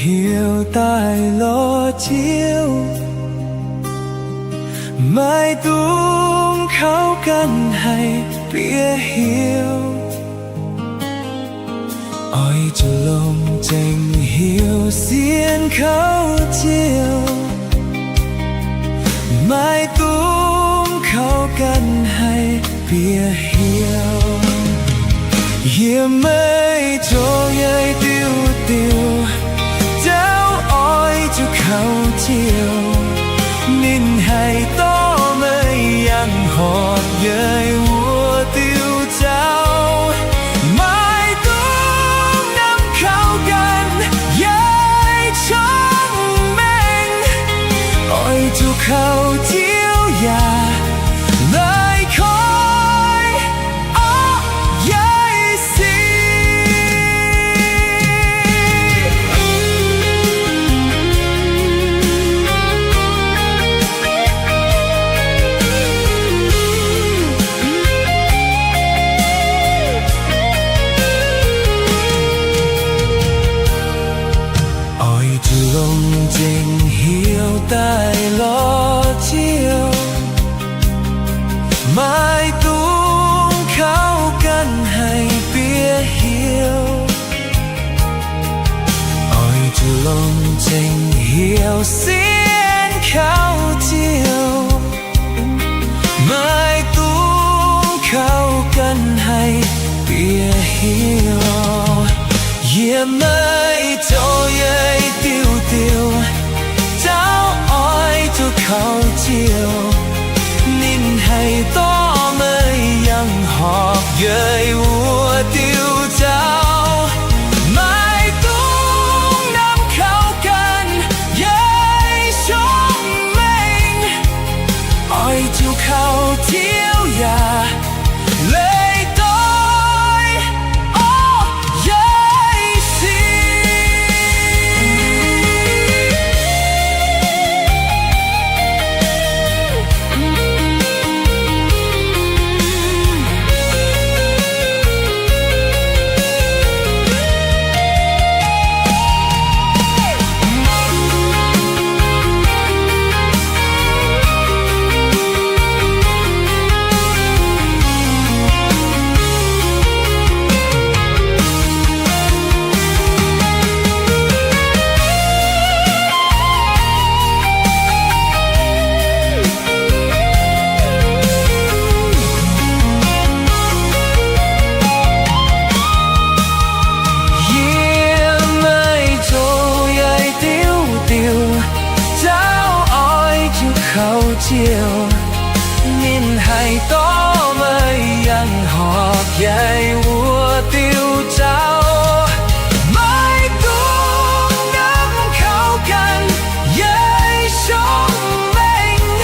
Heuc daaih lorz Ziouv, maiv dungx kaux ganh haih bieqc heuc. Oix zuqc longc zengc heuc sienx kaux Ziouv, maiv dungx kaux ganh haih bieqc heuc. Yie maiv zoux yaih diuh diuh, jauv oix zuqc kaux Ziouv. Ninh haih dorh meih yangh horpc yaih wuov diuh jauv. Maiv dungx namx kaux ganh yaih cong-mengh, oix zuqc kaux Ziouv yaac la'kuqv orqv yaih sic. Oix zuqc longc zengc heuc daaih lorz Ziouv, maiv dungx kaux ganh haih bieqc heuc. Oix zuqc longc zengc heuc sienx kaux Ziouv, maiv dungx kaux ganh haih bieqc heuc. Yie maiv zoux yaih diuh diuh, jauv oix zuqc kaux Ziouv. Ninh haih dorh meih yangh horpc yaih wuov diuh jauv. Maiv dungx namx kaux ganh yaih cong-mengh, oix zuqc kaux Ziouv yaac leiz doix orqv yaih sic. Yie maiv zoux yaih diuh diuh, jauv oix zuqc kaux Ziouv. Ninh haih dorh meih yangh horpc yaih wuov diuh jauv. Maiv dungx namx kaux ganh yaih cong-mengh,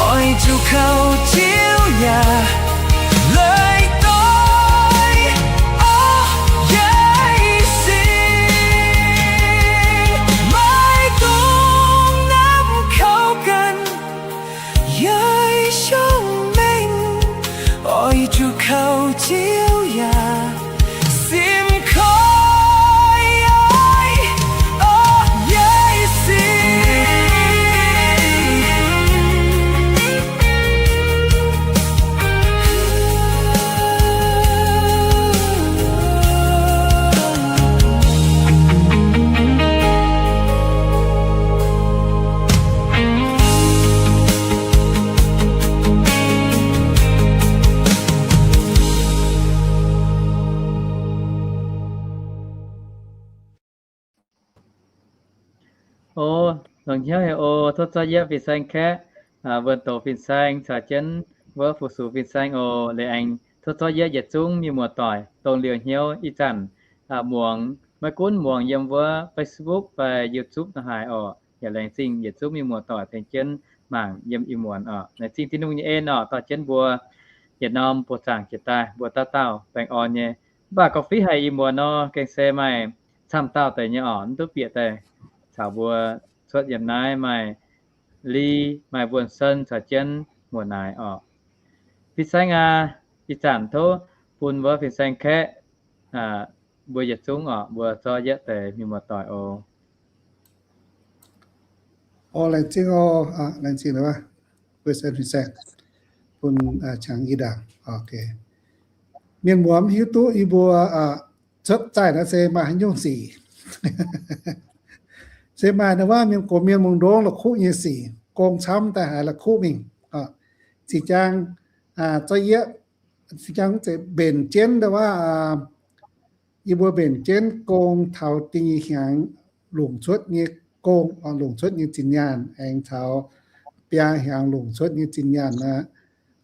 oix zuqc kaux Ziouv yaac leiz doix orqv yaih sic. Maiv dungx namx kaux ganh yaih cong-mengh, oix zuqc kaux Ziouv yaac simx koiv orqv yaih sic. O, longx hnyouv haic oc. Tov zorqv yietv fin-saeng kaeqv, wuonh doqc fin-saeng caux jienv wuov fu-sux fin-saeng oc. Liuz aengx tov zorqv yietv yietc zungv mienh muoz-doic dongh liouh hnyouv ih zanc muangx, maiv gunv muangx yiem wuov Facebook fai YouTube nor haaix oc, yaac laengz zingh yietc zungv mienh muoz-doic tengx jienv mangc yiem ih muonz oc. Laengz zingh Tin-Hungh nyei en oc, dorh jienv mbuo yietc norm buoz-zaangc jiex daaih, mbuo dauh dauh baengh orn nyei. Mv baac gorngv fiev haic ih muonz nor, gengh se maaih camv dauh deix nyei oc, mv duqv bieqc daaih caux mbuo cuotv yiem naaiv, maaih Li, maaih Mbuonx Sen caux jienv muoz-naaic oc. Fin-saeng aac, ih zanc tov bun wuov fin-saeng kaeqv mbuo yietc zungv oc, mbuo zorqv yietv deix mienh muoz-doic oc. Oc, laengz zingh oc, laengz zingh, mbuo se fin-saeng bun qangx yie ndaangc. Mienh muoz mv hiuv duqv yie mbuo cuotv zaih naaiv se maaih haaix nyungc sic. Se maaih ndau wuov mienh gox mienh mungh ndongv la'kuqv nyei sic, gong camv daaih haiz la'kuqv mingh. Zinh jang, zorqv yietv, zinh jang mbenc jienv ndau wuov, yie mbuo mbenc jienv gong taux ding nyei hnyangx longc cuotv nyei gong, longc cuotv nyei zinh nyaanh, aengx taux biaa hnyangx longc cuotv nyei zinh nyaanh aqv.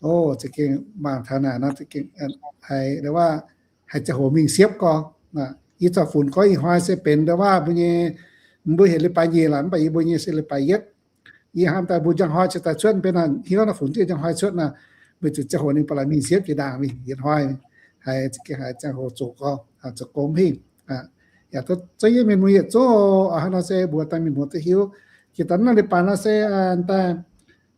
O, za'gengh mangc taux naaic nor, za'gengh haiz ndau wuov, haiz ziangh hoc mingh siepv gorx. Yie corc funx gorngv ih hnoi se benx ndau wuov mbuo nyei, mbuo heuc leiz-baaix nyeic lorqc, mv baac yie mbuo nyei se leiz-baaix yietv. Yie hnamv daaih mbuo njang hnoi cingx daaih cuotv, benx naaic hnyouv naaiv funx jienv njang hnoi cuotv naaic, weic zuqc ziangh hoc ninh baac laaix mingh siepv jiex ndaangc mingh. Yietc hnoi haiz ziangh hoc zoqc gorx, zoux gong hingh. Yaac zorqv yietv mienh muoz yietc zungv, hnangv nor se mbuox daaih mienh muoz duqv hiuv. Jiex daaih naaiv leiz-baaix nor se daaih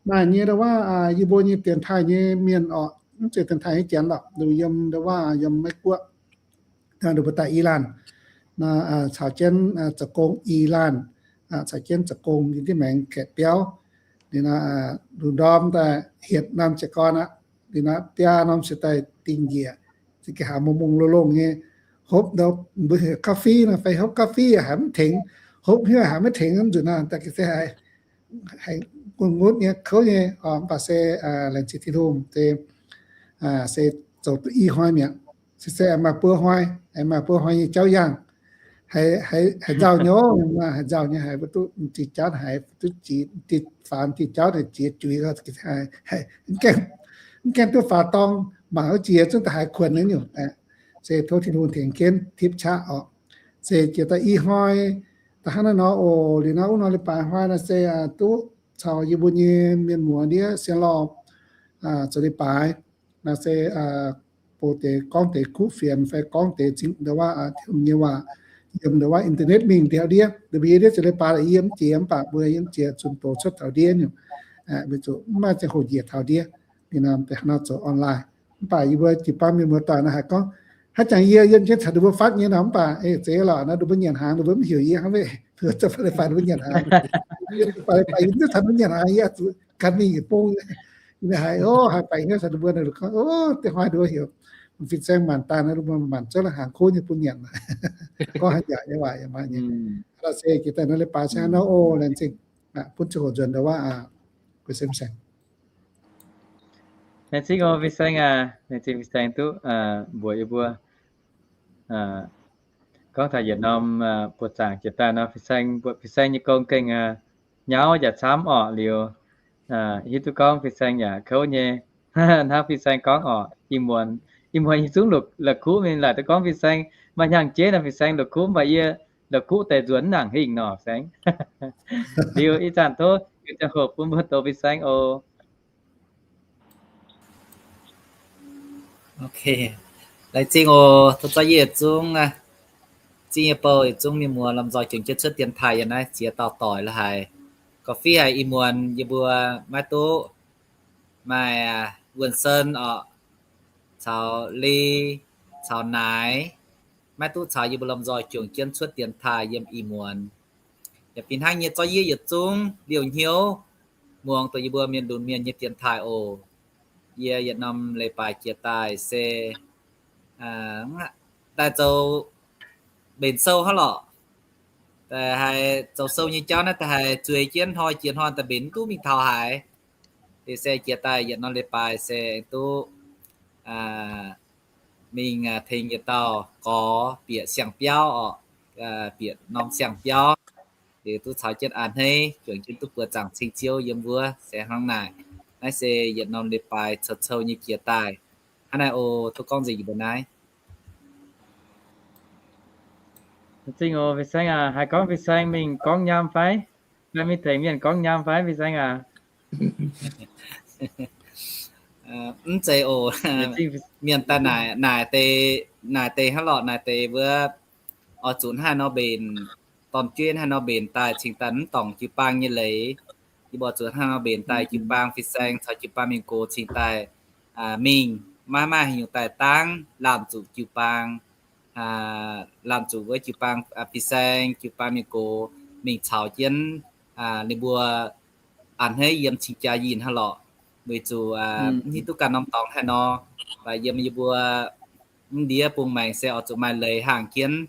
maaih nyei ndau wuov, yie mbuo nyei dienx taaih nyei mienh orqc, mv zeiz dienx taaih nyei janx lorqc, yiem ndau wuov yiem Meiv Guoqv, ninh mbuo daaih Ilaanh, caux jienv zoux gong Ilaanh, caux jienv zoux gong yiem ndiev maengx kaeqv biauv. Ninh nor, lungh ndorm daaih hietc norm jiez gorn aqv. Ninh nor biaa norm se daaih dingh njiec, za'gengh haaix mungh mungh longh longh nyei, hopv ndau mbuo heuc coffee nor fai hopv coffee haiz mv tengx, hopv hnyouv haiz maiv tengx nzunc nor, daaih ga'sie haiz, haiz ngunv ngunv nyei kouv nyei. Mv baac se laengz zingh Tin-Hungh se, se zoux duqv i hnoi mi'aqv. Se se maaih buo hnoi, maaih buo hnoi nyei jauv yangh, haiz nzauh nyei, haiz nzauh nyei, haiz mbuo duqv zinh jauv haiz duqv jiex, faaux diuh jauv naaic jiex juix, mv gaengh duqv faaux dorng, mangc wuov jiex zungv da'haiz kuonx nyei nyungc. Se tov Tin-Hungh tengx jienv tipv qaqv orqc. Se jiex daaih i hnoi, da'hnangv naaiv nor oc, liuz naaiv wuov norm leiz-baaix hnoi naaiv se duqv caux yie mbuo nyei mienh muoz ndiev sienx lorh zoux leiz-baaix. Naaiv se bouh deix gorngv deix kuv fienx fai gorngv deix zingh ndau wuov Tin-Hungh nyei waac yiem ndau wuov internet mingh ndau ndiev. Ndau mbuo yie ndiev zoux leiz-baaix yie mv jiex mv baac mbuo yiem jiex zunh doz cuotv taux ndiev nyungc, weic zuqc mv maaih ziangh hoc njiec taux ndiev. Ninh nor deix hnangv nor zoux online. Mv baac yie mbuo jiu-baang mienh muoz-doic nor haiz gorngv, haaix jangx yie yiem jienv caux ninh mbuo fatv nyei nor, mv baac zeiz lorqc nor, ninh mbuo nyanc hnaangx ninh mbuo mv heuc yie hnangv, weic zuqc faaux leiz-baaix ninh mbuo nyanc hnaangx. Yie faaux leiz-baaix yie mv duqv caux ninh mbuo nyanc hnaangx, yie zuqc gan mingh yietc bung. Yie haiz, o, haiz baengc hnyouv caux ninh mbuo, ninh gorngv, o, deix hnoi ninh mbuo heuc fin-saeng maanc daaih nor, ninh mbuo maanc zouv la'hnaangx kuv nyei bun nyanc. Gorngv haaix yaac nyei waac yaac maaih nyei. La'se jiex daaih naaiv leiz-baaix se hnangv nor, o, laengz zingh bun ziangh hoc nzuonx ndau wuov, guei se fin-saeng. Laengz zingh o fin-saeng aac, laengz zingh fin-saeng duqv mbuox yie mbuo gorngv taux yietc norm buoz-zaangc jiex daaih nor, fin-saeng mbuox fin-saeng nyei gong gengh nyauv yaac camv orqc. Liuz hiuv duqv gorngv fin-saeng yaac kouv nyei. Hnangv fin-saeng gorngv orqc, ih muonz, ih muonz yie zungv la'kuqv mingh, laaic duqv gorngv fin-saeng maaih hnyangx-jeiv nor, fin-saeng la'kuqv, mv baac yie la'kuqv deix nzuonx nangc hingh nor, fin-saeng. Liuz ih zanc tov ziangh hoc bun mbuo doz fin-saeng oc. Laengz zingh oc, tov zorqv yie yietc zungv, zingh nyei bou yietc zungv mienh muoz lomh nzoih juangc jienv cuotv dienx taaih yiem naaiv ziex dauh doic la'haic. Gorqv-fiqv haic ih muonz yie mbuo maiv duqv maaih Wuonh Sen orqc, caux Li, caux Naaic, maiv duqv caux yie mbuo lomh nzoih juangc jienv cuotv dienx taaih yiem ih muonz. Yaac fih hnangv nyei zorqv yie yietc zungv liouh hnyouv muangx dongh yie mbuo mienh lunx mienh nyei dienx taaih oc. Yie yietc norm leiz-baaix jiex daaih se daaih zoux mbenc sou hnangv lorqc. Daaih haiz zoux sou nyei jauv naaiv daaih haiz zueiz jienv hnoi jiex hnoi daaih mbenc mv duqv mingh taux haaix. Liuz se jiex daaih yietc norm leiz-baaix se duqv mingh tengx yietc dauh gorx bieqc siang-biauv orqc, bieqc norm siang-biauv. Liuz duqv caux jienv a'hneiv juangc jienv duqv buoz-zaangc cing-ziouv yiem wuov se hnangv naaic. Naaiv se yietc norm leiz-baaix cou-cou nyei jiex daaih. Hnangv naaiv oc, tov gorngv nzengc yie mbuo naaiv. Zingh oc, fin-saeng aac, haiz gorngv fin-saeng mingh gorngv nyaam fai? Fai mingh tengx mienh gorngv nyaam fai, fin-saeng aac? Mv zeiz oc. Mienh daaih naaic, naaic deix, naaic deix hnangv lorqc, naaic deix wuov oix zuqc hnangv haaix nor mbenc, dorn-jueiv hnangv haaix nor mbenc daaih cingx daaih mv dorngc jiu-baang nyei leiz. Yie mbuo zuqc hnangv haaix nor mbenc daaih jiu-baang, fin-saeng caux jiu-baang mienh gox cingx daaih mingh, maiv maaih haaix nyungc daaih dangv lamh zuqc jiu-baang. laanh zuqc wuov jiu-baang fin-saeng, jiu-baang mienh gox mingh caux jienv ninh mbuo a'hneiv yiem cing-jaa yinh hnangv lorqc. Weic zuqc mv hiuv duqv ganh norm dorngx haaix nor, mv baac yiem yie mbuo mv ndiev bung maengx se oix zuqc maaih leiz hangh jienv.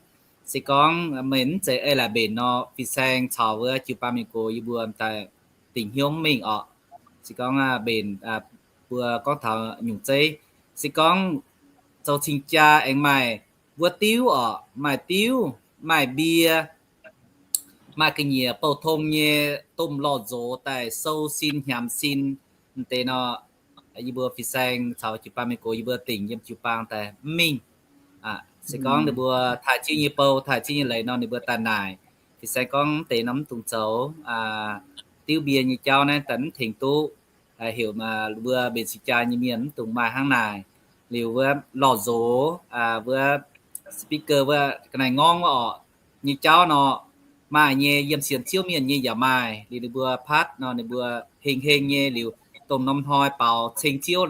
Se gorngv meih mv zeiz ei laaic mbenc nor, fin-saeng caux wuov jiu-baang mienh gox yie mbuo daaih dingc hnyouv mingh orqc. Se gorngv mbenc mbuo gorngv taux nyungc zeiv, se gorngv zoux cing-jaa aengx maaih wuov diuv orqc, maaih diuv, maaih mbie, maaih ga'nyiec bouh tong nyei domh lorh nzox daaih sou sin hnyamx sin deix nor, yie mbuo fin-saeng caux jiu-baang mienh gox yie mbuo dingc yiem jiu-baang daaih mv mingh. Se gorngv ninh mbuo taaih ziouv nyei bou, taaih ziouv nyei leiz nor, ninh mbuo daaih naaic. Fin-saeng gorngv deix nor mv dungx zoux, diuv mbie nyei jauv naaiv daaih mv tengx duqv. Heuc mbuo mbenc cing-jaa nyei mienh mv dungx maaih hnangv naaic. Liuz wuov lorh nzox, wuov speaker wuov ga'naaiv ngorngv wuov orqc, nyei jauv nor, maaih nyei yiem sienx Ziouv mienh nyei yaac maaih. Liuz ninh mbuo patv nor ninh mbuo heng heng nyei liuz, dongh norm hnoi baaux ceng Ziouv,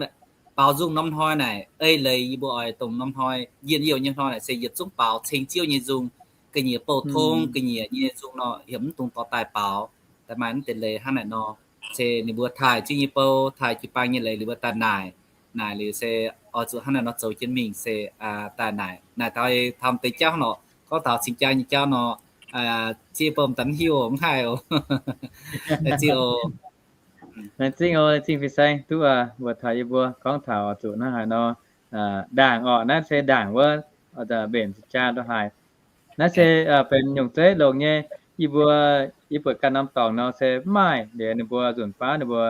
baaux nzung norm hnoi naaic ei leiz yie mbuo oix dongh norm hnoi njien-youh nyei hnoi naaic se yietc zungv baaux ceng Ziouv nyei nzung. Ga'nyiec bouh tong, ga'nyiec nyei nzung nor, heuc mv dungx dorh daaih baaux. Daaih maaih mv deix leiz hnangv naaic nor, se ninh mbuo taaih Ziouv nyei bou, taaih jiu-baang nyei leiz, ninh mbuo daaih naaic. Naaic liuz se oix zuqc hnangv naaic nor zoux jienv mingh se daaih naaic. Naaic taux taux deix jauv nor, gorngv taux cing-jaa nyei jauv nor, Ziouv bou m'daaih hiuv mv haih oc. Laengz zingh oc, laengz zingh fin-saeng duqv mbuox taux yie mbuo gorngv taux oix zuqc hnangv haaix nor ndaangc orqc. Naaiv se ndaangc wuov mbenc cing-jaa ndongc haaix. Naaiv se benx nyungc zeiv longx nyei. Yie mbuo, yie buatc ganh norm dorngx nor se mv maaih. Liuz ninh mbuo nzunc baav ninh mbuo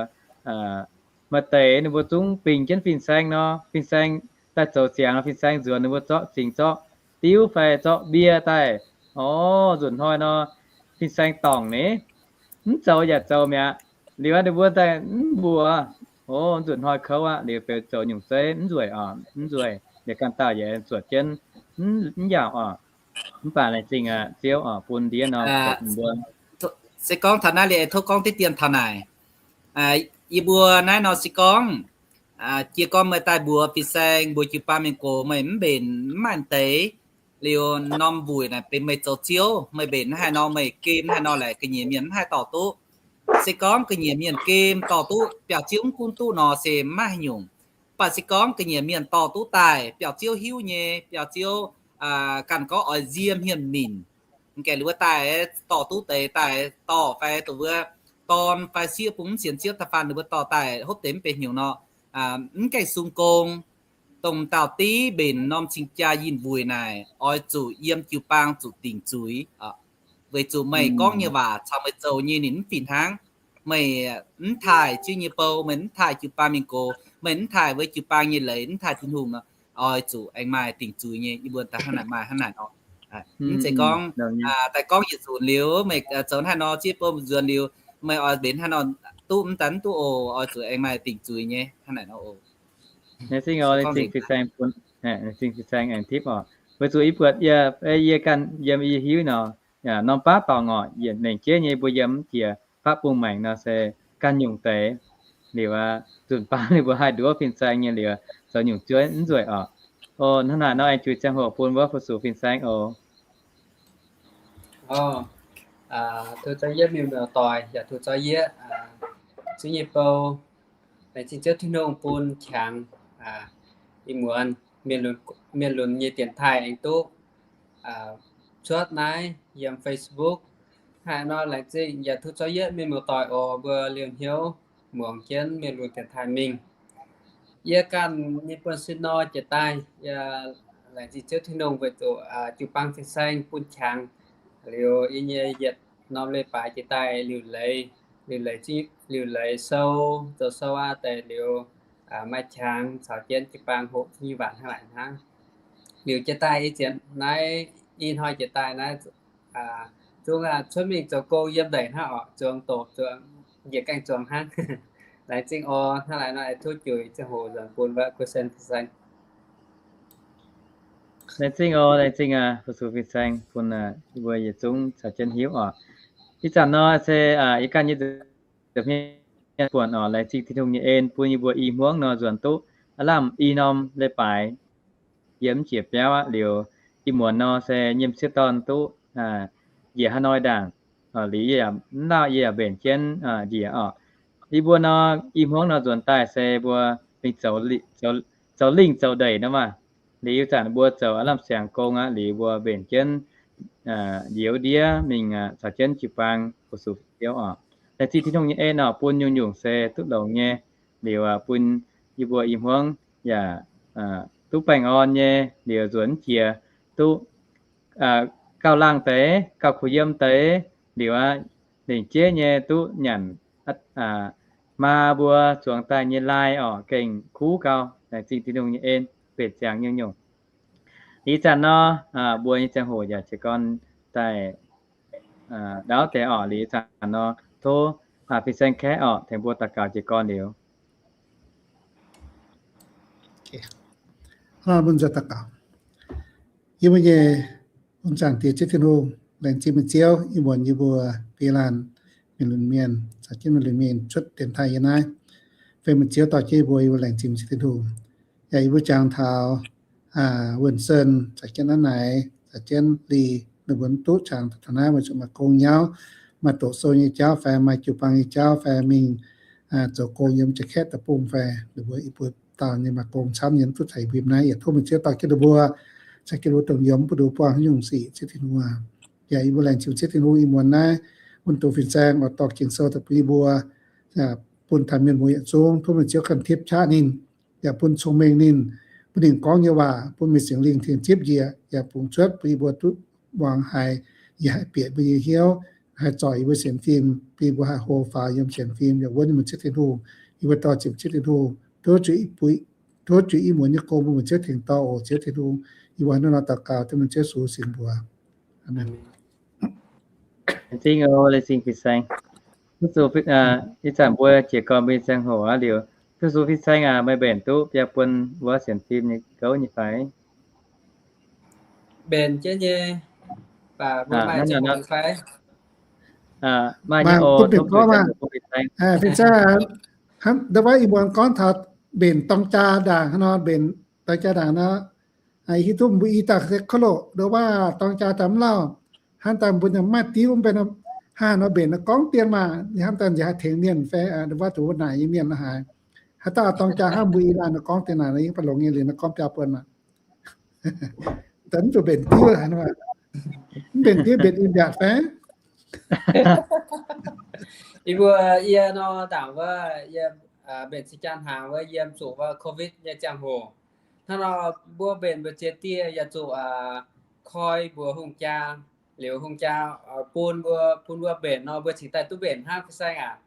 maaih deix ninh mbuo zungv bingx jienv fin-saeng nor, fin-saeng daaih zoux ziangx, fin-saeng nzuonx ninh mbuo zorqv zingx zorqv diuv fai zorqv mbie daaih. Orv, nzunc hnoi nor, fin-saeng dorngc ni, mv zoux yaac zoux mi'aqv. Liuz ninh mbuo daaih mv mbuox. Orv, nzunc hnoi kouv aqv. Liuz beu zoux nyungc zeiv mv nzueic oc, mv nzueic. Liuz ganh dauh yaac zuotc jienv mv yaauc oc. Mv baac laengz zingh Ziouv oc, bun ndiev nor mbuo. Se gorngv taux naaiv liuz, tov gorngv diqv dien taux naaic. Yie mbuo naaiv nor se gorngv, jiex gorngv meih daaih mbuox fin-saeng, mbuox jiu-baang mienh gox meih mv mbenc mv maaih deix, liuz norm wuic naaic benx meih zoux Ziouv, meih mbenc hnangv haaix nor, meih gem hnangv haaix nor laaic ga'nyiec mienh mv haih dorh duqv. Se gorngv ga'nyiec mienh gem dorh duqv, biauv-ziouv mv gunv duqv nor se mv maaih haaix nyungc. Mv baac se gorngv ga'nyiec mienh dorh duqv daaih, biauv-ziouv hiuv nyei, biauv-ziouv ganh gorngv oix nzie hmien minc, m'gaengh liuz wuov daaih dorh duqv deix daaih dorh fai dongh wuov dorn fai sieqv bung mv sienx Ziouv da'faanh ninh mbuo dorh daaih hopv deix mv benx hnyungc nor, mv gaengh sung gong. Dongh dauh div mbenc norm cing-jaa yinh mbuic naaic, oix zuqc yiem jiu-baang zuqc dingc zuiz. Weic zuqc meih gorngv nyei waac caux meih zoux nyei ninh mv fih hnangv. Meih mv taaih Ziouv nyei bou, meih mv taaih jiu-baang mienh gox, meih mv taaih wuov jiu-baang nyei leiz, mv taaih Tin-Hungh nor, oix zuqc aengx maaih dingc zuiz nyei. Yie mbuo daaih hnangv naaic maaih hnangv naaic nor. Mv zeiz gorngv daaih gorngv yietc nzunc liuz meih zoux hnangv haaix nor, Ziouv bou nzuonx liuz meih oix mbenc hnangv haaix nor duqv mv daaih mv duqv oc. Oix zuqc aengx maaih dingc zuiz nyei hnangv naaic nor oc. Laengz zingh oc, laengz zingh fin-saeng, laengz zingh fin-saeng aengx tipv oc. Weic zuqc yie buatc yie, yie ganh yiem yie hiuv nor, norm baav dorngx oc, yietc nengc jeiv nyei mbuo yiem mv jiex faqv bung maengc nor se ganh nyungc deix. Liuz nzunc baav ninh mbuo haih nduov fin-saeng nyei liuz, zoux nyungc zuov mv nzueic oc. Hnangv naaic nor aengx juix ziangh hoc bun wuov fu-sux fin-saeng oc. Tov za'yietv mienh muoz-doic yaac tov za'yietv Ziouv nyei bou. Laengz zingh Ziouv Tin-Hungh bun qangx ih muonz mienh lunx nyei dienx taaih aengx duqv cuotv naaiv yiem Facebook. Hnangv naaiv nor laengz zingh yaac tov za'yietv mienh muoz-doic oc, mbuo liouh hnyouv muangx jienv mienh lunx dienx taaih mingh. Yie ganh nyei buonv-sin nor jiex daaih, yie laengz zingh Ziouv Tin-Hungh weic zuqc jiu-baang fin-saeng bun qangx. Liuz yie nyei yietc norm leiz-baaix jiex daaih liuc leiz, liuc leiz, liuc leiz sou, zoux sou aqv deix liuz maaih qangx caux jienv jiu-baang hoqc nyei waac hnangv naaic hnangv. Liuz jiex daaih ih zanc naaiv, ih hnoi jiex daaih naaiv, zungv cuotv mingh zoux gong yiem ndeic hnangv oc, zuangx doqc, zuangx njiec gaengh zuangx hnangv. Laengz zingh oc. Hnangv naaiv nor aengx tov juix ziangh hoc nzunc bun wuov Guoqv Sen fin-saeng. Laengz zingh oc, laengz zingh fu-sux fin-saeng bun yie mbuo yietc zungv caux jienv hiuv oc. Ih zanc nor se yie ganh nyei nza'hmien buonc oc. Laengz zingh Tin-Hungh nyei en bun yie mbuo i hmuangv nor nzuonx duqv aav lamh i norm leiz-baaix yiem jiex biauv aqv. Liuz ih muonz nor se nyei m'sieqv dorn duqv njiec haaix hnoi ndaangc, liuz yie yaac mv lauh, yie yaac mbenc jienv njiec oc. Yie mbuo nor, i hmuangv nor nzuonx daaih se mbuo mingh zoux lingh zoux ndeic nor maah. Liuz zanc mbuo zoux aav lamh siangx gong aqv, liuz mbuo mbenc jienv njoux ndiev mingh caux jienv jiu-baang fu-sux fiou oc. Laengz zingh Tin-Hungh nyei en oc, bun nyungc-nyungc se duqv longx nyei. Liuz bun yie mbuo i hmuangv yaac duqv baengh orn nyei, liuz nzuonx jiex duqv gauh laangh deix, gauh kuh yiem deix, liuz aqv, lengc jeiv nyei duqv nyanc maa mbuo zuangx daaih nyei lai oc, gengh kuv gau. Laengz zingh Tin-Hungh nyei en, mbenc ziangx nyungc-nyungc. Liuz zanc nor, mbuo nyei ziangh hoc yaac jiez gorn daaih ndaauv deix oc. Liuz zanc nor, tov fin-saeng kaeqv oc, tengx mbuo daux gaux jiez gorn liuz. Mbuo daux gaux. Yie mbuo nyei Bun Zaangc Diex Ziouv Tin-Hungh, laengz zingh meih Ziouv, ih muonz yie mbuo biaa laanh mienh lunx mienh caux jienv mienh lunx mienh cuotv dienx taaih yie naaiv. Fai meih Ziouv dorh jienv yie mbuo, yie mbuo laengz zingh meih Ziouv Tin-Hungh. Yaac yie mbuo jangx taux Wuonh Sen caux jienv Naaiv Naix caux jienv Lih, ninh mbuo mv duqv jangx taux naaiv, weic zuqc maaih gong nyauv, maaih doqc sou nyei jauv fai maaih jiu-baang nyei jauv fai mingh zoux gong yiem Jaav-Kaeqv deic-bung fai, ninh mbuo i buo dauh nyei maaih gong camv nyei mv duqv caux yie mbuo yiem naaiv. Yaac tov meih Ziouv dorh jienv ninh mbuo, caux jienv ninh mbuo dongh yiem mv buoz-ndoqv buangh haaix nyungc sic, Ziouv Tin-Hungh aac. Yaac yie mbuo laengz zingh Ziouv Tin-Hungh, ih muonz naaiv wuonh doqc fin-saeng oix dorh Ging-Sou daaih bun yie mbuo, bun taux mienh muoz yietc zungv. Tov meih Ziouv ganh tipv qaqv ninh, yaac bun cong-mengh ninh, bun ninh gorngv nyei waac bun meih Singx Lingh tengx zipv njiec yaac bungx cuotv bun yie mbuo duqv muangx haiz, yaac haih bieqc mbuo nyei hnyouv, haih zorc yie mbuo sienx fim, bun yie mbuo haih hlo faaux yiem sienx fim yaac wuonv nyei meih Ziouv Tin-Hungh. Yie mbuo dorh ziepc Ziouv Tin-Hungh, tov zuqc i muonz nyei gong bun meih Ziouv tengx dorh oc, Ziouv Tin-Hungh. Yie mbuo hnangv naaiv nor daux gaux dengv meih Ziouv Yesu singx mbuox. Aamen. Laengz zingh oc, laengz zingh fin-saeng. Ih zanc mbuo jiez gorn mbuo nyei ziangh hoc aqv. Liuz, fu-sux fin-saeng aac, meih mbenc duqv biaa buon wuov sienx fim nyei gouv nyei fai? Mbenc jienv nyei, baac mbuo maaih ziangh hoc fai? Maaih nyei oc, fin-saeng. Ndau wuov ih muonz gorngv taux mbenc dorng jaa ndaangc hnangv nor, mbenc dorng jaa ndaangc nor, hiuv duqv mbuo i dauh se kouv loqc, ndau wuov dorng jaa daaih mv lauh, hnangv daaih mbuo maaih diuv mv benx hnangv nor mbenc nor gorngv dien maah, hnangv daaih nziex haih tengx mienh fai ndau wuov duqv naaic nyei mienh la'haaix. Haaix dauh dorng jaa hnangv mbuo i laanh nor gorngv dien naaic nor, yie mv baac longx nyei liuz nor gorngv biaa buonc maah. Daaih mv zuqc mbenc diuv haaix nor, mv mbenc diuv mbenc in mbiaatc fai? Yie mbuo yie nor ndaangc wuov yie mbenc se jaan hnaangx wuov yiem zuqc wuov covid nyei ziangh hoc. Hnangv nor mbuo mbenc mbu'ziex dieh yaac zuqc koi mbuox hungh jaa, liuz hungh jaa bun mbuo, bun mbuo mbenc nor mbuo cingx daaih duqv mbenc hnangv fin-saeng aac.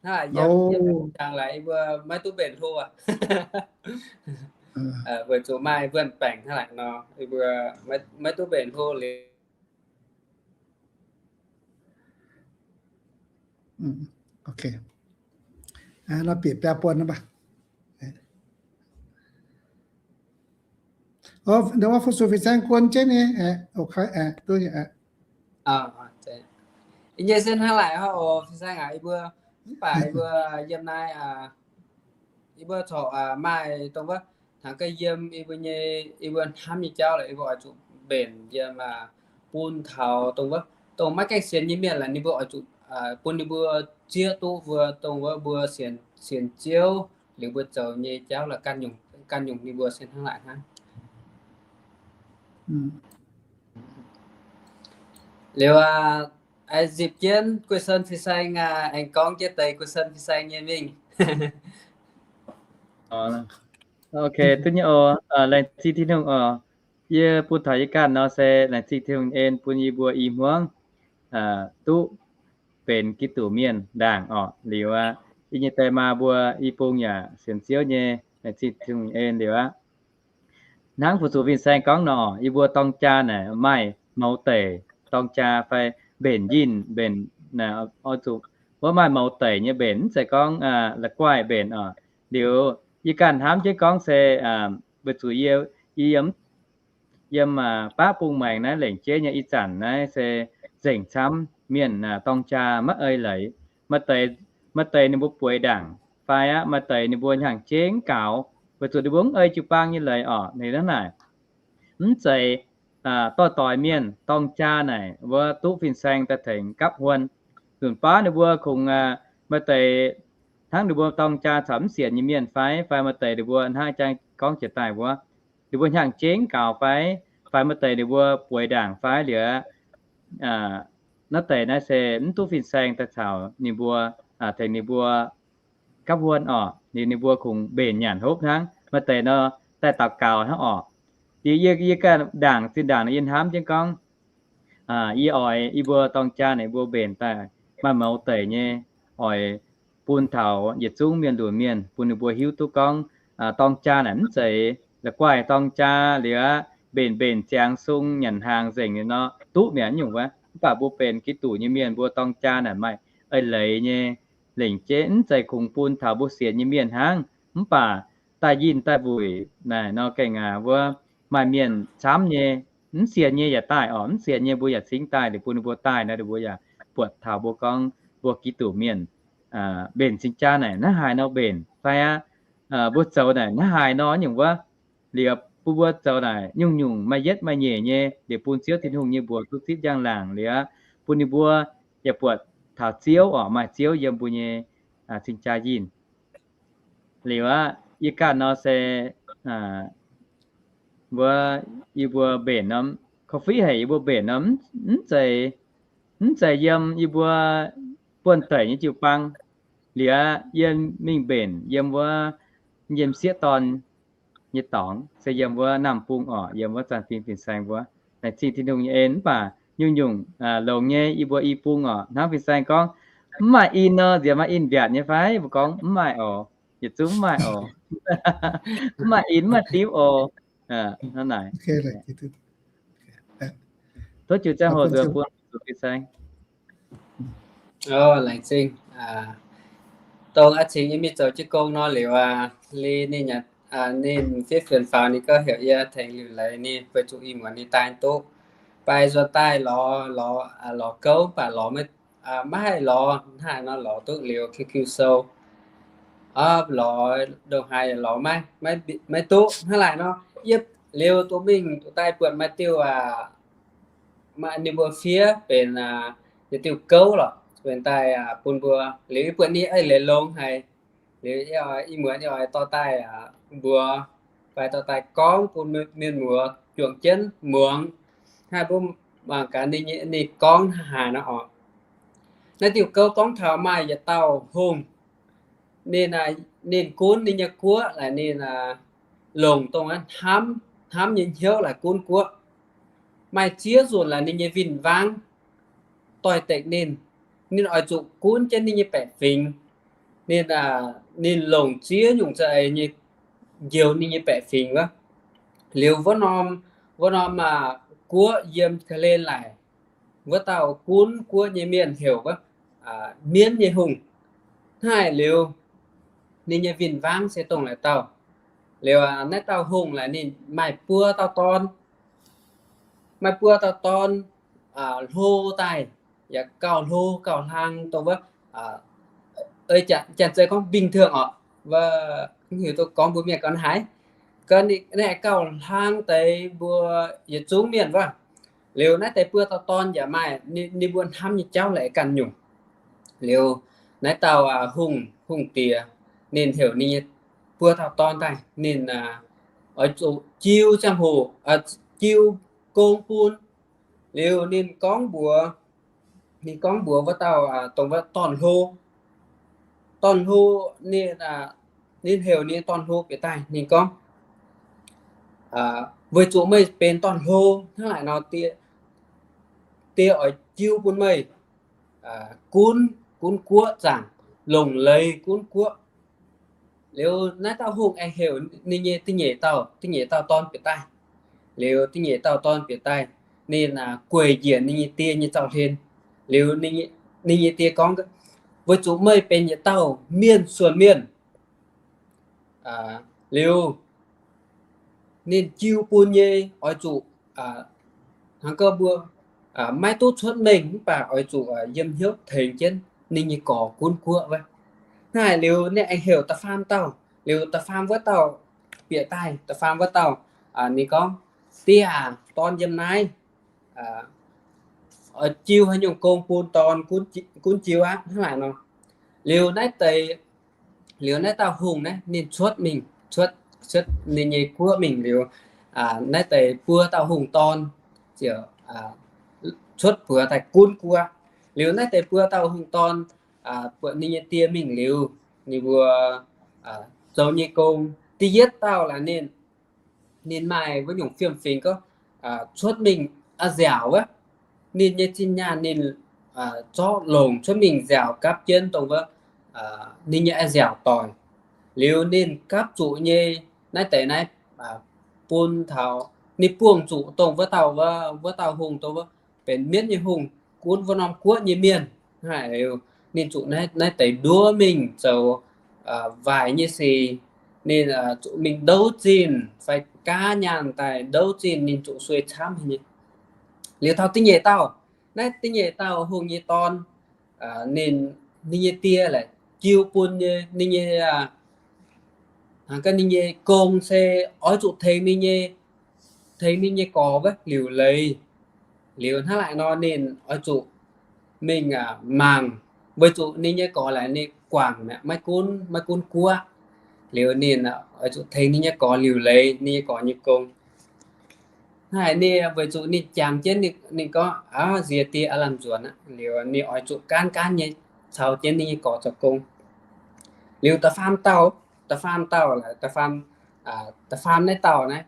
Hnangv yiem jangx laaix yie mbuo maiv duqv mbenc hlo aqv. Weic zuqc maaih wuonh baengc hnangv naaic nor, yie mbuo maiv duqv mbenc hlo liuz. Ok. Nor bieqc biaa buonc nor baac. Ndau wuov fu-sux fin-saeng guon jienv nyei. Duqv nyei. Yie nyei se hnangv laaic hnangv oc, fin-saeng aac, yie mbuo mv baac yie mbuo yiem naaiv, yie mbuo corc maaih dongh wuov, hnangv ga'yiem yie mbuo nyei, yie mbuo hnamv nyei jauv laaix yie mbuo oix zuqc mbenc yiem bun taux dongh wuov, dongh maiv gaengh sienx nyei mienh laaix ninh mbuo oix zuqc bun ninh mbuo zieqv duqv mbuo dongh wuov mbuo sienx, sienx Ziouv liuz mbuo zoux nyei jauv laaix ganh nyungc, ganh nyungc ninh mbuo se hnangv laaic hnangv. Liuz aqv, zipc jienv Guei Sen fin-saeng aengx gorngv jienv deix Guei Sen fin-saeng nyei mingh. Ok, duqv nyei oc. Laengz zingh Tin-Hungh oc. Yie bun taux yie ganh nor se laengz zingh Tin-Hungh en bun yie mbuo i hmuangv duqv benx Giduc mienh ndaangc oc. Liuz aqv, yie nyei die maa mbuo i bung yaac sienx Ziouv nyei, laengz zingh Tin-Hungh en liuz aqv. Hnangv fu-sux fin-saeng gorngv nor, yie mbuo dorng jaa naaic maaih mouz deic dorng jaa fai mbenc njinh mbenc, oix zuqc wuov maaih mouz deic nyei mbenc, mv zeiz gorngv la'guaih mbenc oc. Liuz yie ganh hnamv jienv gorngv se weic zuqc yie, yie yiem, yiem baav bung maengx naaiv lengc jeiv nyei ih zanc naaiv se nzengc camv mienh dorng jaa maiv ei leiz. Maaih deix, maaih deix ninh mbuo bueix ndaangc fai aqv, maaih deix ninh mbuo hnyangx-jeiv mv gaux, weic zuqc ninh mbuo mv ei jiu-baang nyei leiz oc. Ninh hnangv naaic, mv zeiz doix-doix mienh dorng jaa naaic wuov duqv fin-saeng daaih tengx gapv huon. Nzunc baav ninh mbuo kungx maaih deix hnangv ninh mbuo dorng jaa caux mv sienx nyei mienh fai, fai maaih deix ninh mbuo hnangv jang gorngv jiex daaih wuov, ninh mbuo hnyangx-jeiv gaux fai, fai maaih deix ninh mbuo bueix ndaangc fai liuz, naaiv deix naaiv se mv duqv fin-saeng daaih caux ninh mbuo, tengx ninh mbuo gapv huon orqc. Ninh, ninh mbuo kungx mbenc nyanc hopv hnangv. Maaih deix nor daaih daux gaux hnangv orqc. Yie, yie ganh ndaangc zinh ndaangc yie hnamv jienv gorngv, yie oix yie mbuo dorng jaa naaic mbuo mbenc daaih maaih mouz deic nyei, oix bun taux yietc zungv mienh lunx mienh, bun ninh mbuo hiuv duqv gorngv dorng jaa naaic mv zeiz la'guaih dorng jaa liuz mbenc mbenc ziangx sung nyanc hnaangx nzengc nor duqv mi'aqv nyungc wuov. Mv baac mbuo benx Giduc nyei mienh mbuo dorng jaa naaic maaih eix leiz nyei lengc jeiv, mv zeiz kungx bun taux mbuo sienx nyei mienh hnangv. Mv baac daaih yinh daaih wuic naaic nor gengh aac wuov maaih mienh camv nyei, mv sienx nyei yaac daaih orqc. Mv sienx nyei mbuo yaac cingx daaih, liuz bun ninh mbuo daaih nor ninh mbuo yaac buatc taux mbuo gorngv mbuo Giduc mienh mbenc cing jaa naaic hnangv haaix nor mbenc fai aqv. Mbuo zoux naaic hnangv haaix nor nyungc wuov. Liuz bun mbuo zoux naaic nyungc-nyungc maaih yietv maaih nyeic nyei, liuz bun Ziouv Tin-Hungh nyei mbuox duqv zipv njang-laangc liuz, bun ninh mbuo yaac buatc taux Ziouv orqc, maaih Ziouv yiem mbuo nyei cing jaa yinh. Liuz aqv, yie ganh nor se mbuo, yie mbuo mbenc nor, korv-fiqv haic yie mbuo mbenc nor, mv zeiz, mv zeiz yiem yie mbuo buonv-deic nyei jiu-baang. Liuz yie mingh mbenc yiem wuov, yiem sieqv dorn nyei dorngx, se yiem wuov Namh Bung orqc, yiem wuov Zanh Fingx Fin-Saeng wuov. Laengz zingh Tin-Hungh nyei en, mv baac nyungc-nyungc longx nyei yie mbuo i bung orqc, hnangv fin-saeng gorngv, mv maaih in nor, nziex maaih in mbiaatc nyei fai? Mbuo gorngv mv maaih oc, yietc zungv mv maaih oc. Mv maaih in, mv maaih diuv oc. Hnangv naaic. Tov jiu ziangh hoc nzuonx bun zuqc fin-saeng. Laengz zingh. Dongh a'cingx yie mingh zoux jiu gong nor liuz, ninh, ninh fiev fienx faaux ninh gauh heuc yie tengx liuc leiz ninh, weic zuqc ih muonz ninh daaih duqv. Baac nzuonx daaih lorz, lorz gouv, mv baac lorz maiv haih lorz hnangv haaix nor lorz duqv liuz Q Q sou, lorz ndongc haaix lorz maiv, maiv duqv hnangv haaix nor. Yie liuz duqv mingh duqv daaih buatc maaih diuh, maaih ninh mbuo fiev benx yietc diuh gouv lorqc, benx daaih bun mbuo. Liuz yie buatc ninh eix leiz longx haic. Liuz ih muonz yie oix dorh daaih mbuox, fai dorh daaih gorngv bun mienh muoz juangc jienv muangx, haih mbuo mangc gaax ninh, ninh gorngv haaix nor oc. Naaiv diuh gouv gorngv taux maaih yietc dauh hungh, ninh, ninh gunv ninh nyei guoqv laaix ninh longc dongh hnamv, hnamv nyei hnyouv laaix gunv guoqv. Maaih ziex nzunc laaix ninh nyei win-wangv doix-dekc ninh, ninh oix zuqc gunv jienv ninh nyei baeqc fingx. Ninh, ninh longc ziex nyungc za'eix nyei njoux ninh nyei baeqc fingx wuov. Liuz wuov norm, wuov norm guoqv yiem Ka'leen Laic, wuov dauh gunv guoqv nyei mienh heuc wuov, mienv nyei hungh. Hnangv naaic liuz, ninh nyei win-wangv se dongh laaix dauh. Liuz naaiv dauh hungh laaix ninh maaih buo dauh dorn, maaih buo dauh dorn, hlo daaih, yaac gauh hlo gauh hlang dongh wuov, janx-zei gorngv bình thường orqc, wuov, mv hiuv duqv gorngv mbuo mienh gorngv haaix. Gauh, ninh gauh hlang deix mbuo yietc zungv mienh wuov. Liuz naaiv deix buo dauh dorn yaac maaih ninh mbuo hnamv nyei jauv laaix ganh nyungc. Liuz naaiv dauh hungh, hungh diex, ninh heuc ninh nyei buo dauh dorn daaih, ninh oix zuqc jiu ziangh hoc, jiu gong bun. Liuz ninh gorngv mbuox, ninh gorngv mbuox wuov dauh, dongh wuov dorn-hlo. Dorn-hlo, ninh, ninh heuc ninh dorn-hlo bieqc daaih, ninh gorngv, weic zuqc meih benx dorn-hlo hnangv naaic nor, die oix jiu bun meih gunv, gunv guoqv zaangc, longc leiz gunv guoqv. Liuz naaiv dauh hungh aengx heuc ninh nyei da'nyeic dauh, da'nyeic dauh dorn bieqc daaih. Liuz da'nyeic dauh dorn bieqc daaih, ninh gueic njiec ninh nyei die nyei zaux-hlen. Liuz ninh nyei die gorngv, weic zuqc meih benx yietc dauh mienh suonc mienh. Liuz ninh jiu bun nyei oix zuqc, hnangv gorngv mbuo maiv duqv cuotv mengh mv baac oix zuqc yiem hnyouv tengx jienv ninh nyei gorx gunv guoqv wuov. Hnangv naaic liuz ninh aengx heuc da'faam dauh. Liuz da'faam wuov dauh bieqc daaih, da'faam wuov dauh, ninh gorngv, Die aac, dorn yiem naaiv, jiu haaix nyungc gong bun dorn gunv jiu aqv hnangv naaic nor. Liuz naaiv deix, liuz naaiv dauh hungh naaiv ninh cuotv mingh, cuotv, cuotv ninh nyei guoqv mingh liuz, naaiv deix buo dauh hungh dorn ziouc cuotv buoz daaih gunv guoqv. Liuz naaiv deix buo dauh hungh dorn buatc ninh nyei die mingh liuz, ninh mbuo zoux nyei gong. Da'yietv dauh laaix ninh, ninh maaih wuov nyungc fiem-fingx gorngv cuotv mingh a'nziaauc wuov. Ninh nyei zinh nyaanh ninh zorqv longc cuotv mingh nziaauc gapv jienv dongh wuov ninh nyei a'nziaauc doic. Liuz ninh gapv zuqc nyei naaiv deix naaiv bun taux ninh buangh zuqc dongh wuov dauh, wuov dauh hungh dongh wuov benx mienv nyei hungh gunv wuov norm guoqv nyei mienh. Liuz ninh zuqc naaiv deix nduov mingh zoux waaic nyei sic. Ninh zuqc mingh ndouv zinh fai gaav nyaanh daaih ndouv zinh, ninh zuqc sueih camv nyei. Liuz taux da'nyeic dauh, naaiv da'nyeic dauh hungh nyei dorn, ninh, ninh nyei die laaix jiu bun nyei, ninh nyei, ninh nyei gong se oix zuqc tengx ninh nyei, tengx ninh nyei gorx wuov liuc leiz. Liuz hnangv naaic nor ninh oix zuqc mingh mangc, weic zuqc ninh nyei gorx laaix ninh guangc mi'aqv, maiv gunv, maiv gunv guoqv. Liuz ninh oix zuqc tengx ninh nyei gorx liuc leiz ninh nyei gorx nyei gong. Naaiv ninh weic zuqc ninh jangx jienv ninh gorngv, aav, nziex die aav lamh nzuonx aqv. Liuz ninh oix zuqc gaanv gaanv nyei caux jienv ninh nyei gorx zoux gong. Liuz da'faam dauh, da'faam dauh laaix, da'faam, da'faam naaiv dauh naaiv,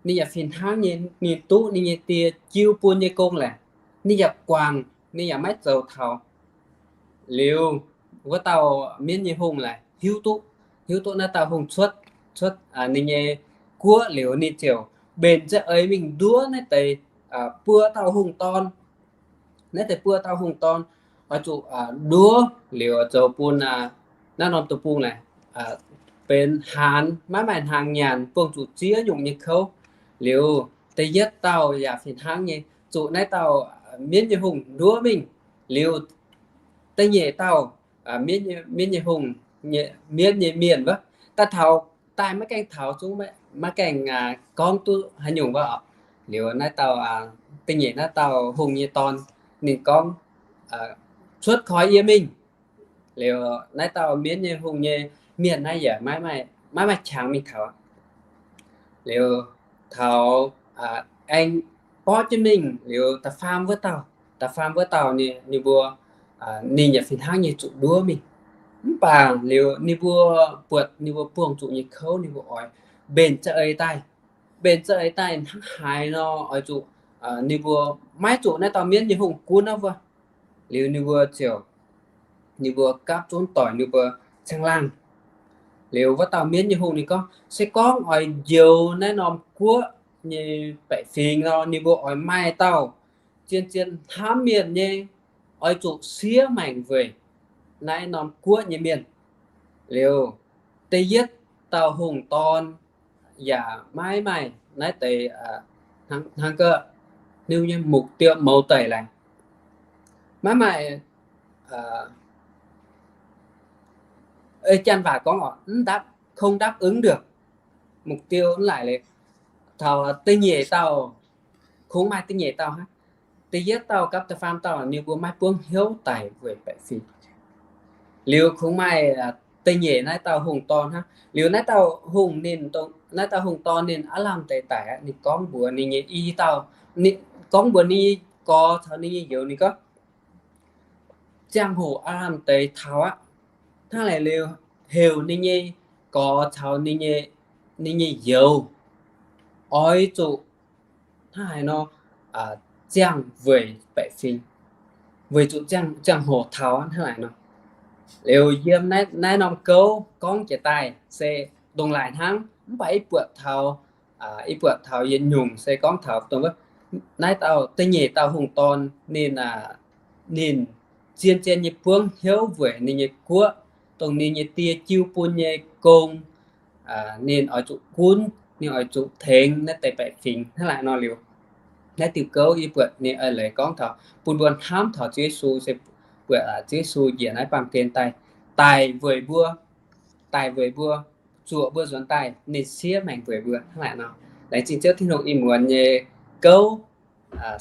ninh yaac fih hnangv nyei, ninh duqv ninh nyei die jiu bun nyei gong laaix, ninh yaac guangc, ninh yaac maiv zoux taux. Liuz wuov dauh mienv nyei hungh laaix hiuv duqv, hiuv duqv naaiv dauh hungh cuotv, cuotv ninh nyei guoqv liuz ninh ziouc mbenc za'eix mingh nduov naaiv deix buo dauh hungh dorn. Naaiv deix buo dauh hungh dorn oix zuqc nduov liuz zoux bun naaiv norm deic-bung naaic benx haanz, maiv maaih hnaangx nyanc, buangh zuqc ziex nyungc nyei kouv. Liuz da'yietv dauh yaac fih hnangv nyei zuqc naaiv dauh mienv nyei hungh nduov mingh. Liuz da'nyeic dauh mienv nyei hungh, mienv nyei mienh wuov, daaih taux, daaih maiv gaengh taux zungv, maiv gaengh gorngv duqv haaix nyungc wuov oc. Liuz naaiv dauh, da'nyeic naaiv dauh hungh nyei dorn ninh gorngv, cuotv koi yie mingh. Liuz naaiv dauh mienv nyei hungh nyei mienh naaiv yaac maiv maaih qangx mingh taux. Liuz taux aengx borqv jienv mingh liuz da'faam wuov dauh, da'faam wuov dauh ninh mbuo, ninh yaac fih hnangv nyei zuqc nduov mingh. Mv baac liuz ninh mbuo buatc ninh mbuo buangh zuqc nyei kouv ninh mbuo oix mbenc za'eix daaih. Mbenc za'eix daaih hnangv haaix nor oix zuqc, ninh mbuo maiv zuqc naaiv dauh mienv nyei hungh gunv aqv wuov. Liuz ninh mbuo ziouc, ninh mbuo gapv zunv doic ninh mbuo caengh laangh. Liuz wuov dauh mienv nyei hungh ninh gorngv, se gorngv oix njoux naaiv norm guoqv nyei baeqc fingx nor, ninh mbuo oix maaih dauh zien-zien hnamv mienh nyei, oix zuqc siev maengc weic naaiv norm guoqv nyei mienh. Liuz da'yietv dauh hungh dorn yaac maiv maaih naaiv deix hnangv ga'niu nyei mục tiêu mouz deic laaic. Maiv maaih, janx waac gorngv oc, mv đáp, không đáp ứng được mục tiêu hnangv laaic. Taux da'nyeic dauh, kungx maaih da'nyeic dauh hnangv. Da'yietv dauh gapv da'faam dauh ninh mbuo maiv buangv hnyouv daic weic baeqc fingx. Liuz kungx maaih da'nyeic naaiv dauh hungh dorn hnangv. Liuz naaiv dauh hungh ninh, naaiv dauh hungh dorn ninh aav lamh deix daic aqv. Ninh gorngv mbuox ninh nyei i dauh, gorngv mbuox ninh nyei gorx caux ninh nyei youz ninh gorngv, ziangh hoc aav lamh deix taux aqv. Hnangv naaic liuz heuc ninh nyei gorx caux ninh nyei youz oix zuqc hnangv haaix nor ziangh weic baeqc fingx, weic zuqc ziangh hoc taux hnangv naaic nor. Liuz yiem naaiv norm gouv gorngv jiex daaih se ndongc laaic hnangv, mv baac ih buatc taux, ih buatc taux yietc nyungc se gorngv taux dongh wuov, naaiv dauh da'nyeic dauh hungh dorn ninh, ninh zien-zien nyei buangv hnyouv weic ninh nyei guoqv, dongh ninh nyei die jiu bun nyei gong, ninh oix zuqc gunv, ninh oix zuqc tengx naaiv deix baeqc fingx hnangv laaic nor liuz, naaiv diuh gouv yie buatc ninh eix leiz gorngv taux bun mbuo hnamv taux Ziouv Yesu se buatc Ziouv Yesu njiec naaiv baamh gen daaih, daic weic mbuo, daic weic mbuo, zuoqc mbuo nzuonx daaih, ninh siev maengc weic mbuo hnangv laaic nor. Laengz zingh Ziouv Tin-Hungh ih muonz nyei gouv.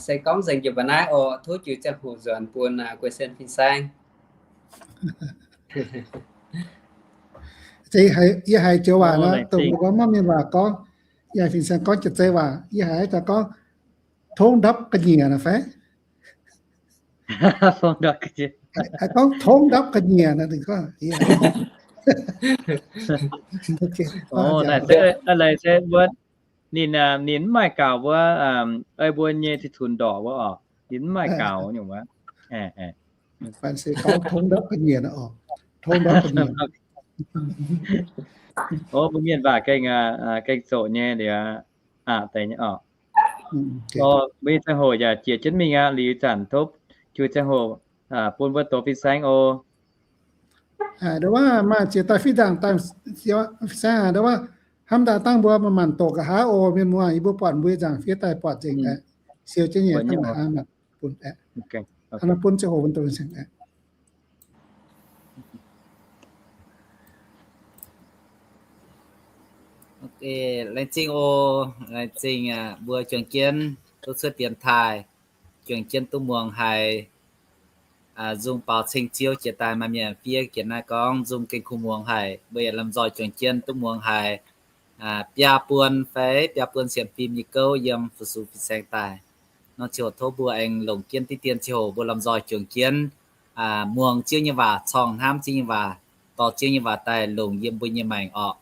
Se gorngv nzengc jiex mba'naaiv oc, tov jiu ziangh hoc nzuonx bun guei sen fin-saeng. Yie haiz joux waac nor, dongh mbuo gorngv maiv mienh waac gorngv, yie haiz fin-saeng gorngv jiex zei waac, yie haiz haaix dauh gorngv, tongv ndapv ga'nyiec nor fai? Haiz gorngv tongv ndapv ga'nyiec nor, ninh, ninh mv maaih gaux mbuo, ei mbuo nyei ti tunx ndorqc wuov oc, ninh mv maaih gaux nyungc wuov. Tongv ndapv ga'nyiec, tongv ndapv ga'nyiec. O, mbuo mienh waac gengh, gengh zoqc nyei liuz, aqc deix nyei oc. Mbuo nyei ziangh hoc yaac jiex jienv mingh aqv. Liuz zanc tov jiu ziangh hoc bun mbuo dox fin-saeng oc. Ndo wuov maaih ziex daaih fiev nzaangc daaih, fin-saeng ndo wuov, hnamv daaih dangh mbuo manc-manc doqc nqa'haav oc. Mienh muoz, yie mbuo buatc mbuo nzaangc fiev daaih buatc nzengc aeqv, siou jienv nyei dangh nqa'haav bun aeqv. Hnangv naaiv bun ziangh hoc bun dox fin-saeng aeqv. Laengz zingh oc, laengz zingh mbuo juangc jienv duqv cuotv dienx taaih, juangc jienv duqv muangx haiz nzung baaux ceng Ziouv jiex daaih maaih mienh fiev jiex naaiv gorngv nzung gengh kuh muangx haic. Mbuo yaac lomh nzoih juangc jienv duqv muangx haic biaa buon fai biaa buon sienx fim nyei gouv yiem fu-sux fin-saeng daaih. Nor ziouc tov mbuo aengx longc jienv diqv dien ziouc mbuo lomh nzoih juangc jienv muangx Ziouv nyei waac, corngh hnamv Ziouv nyei waac, dorh Ziouv nyei waac daaih longc yiem mbuo nyei maengc orqc.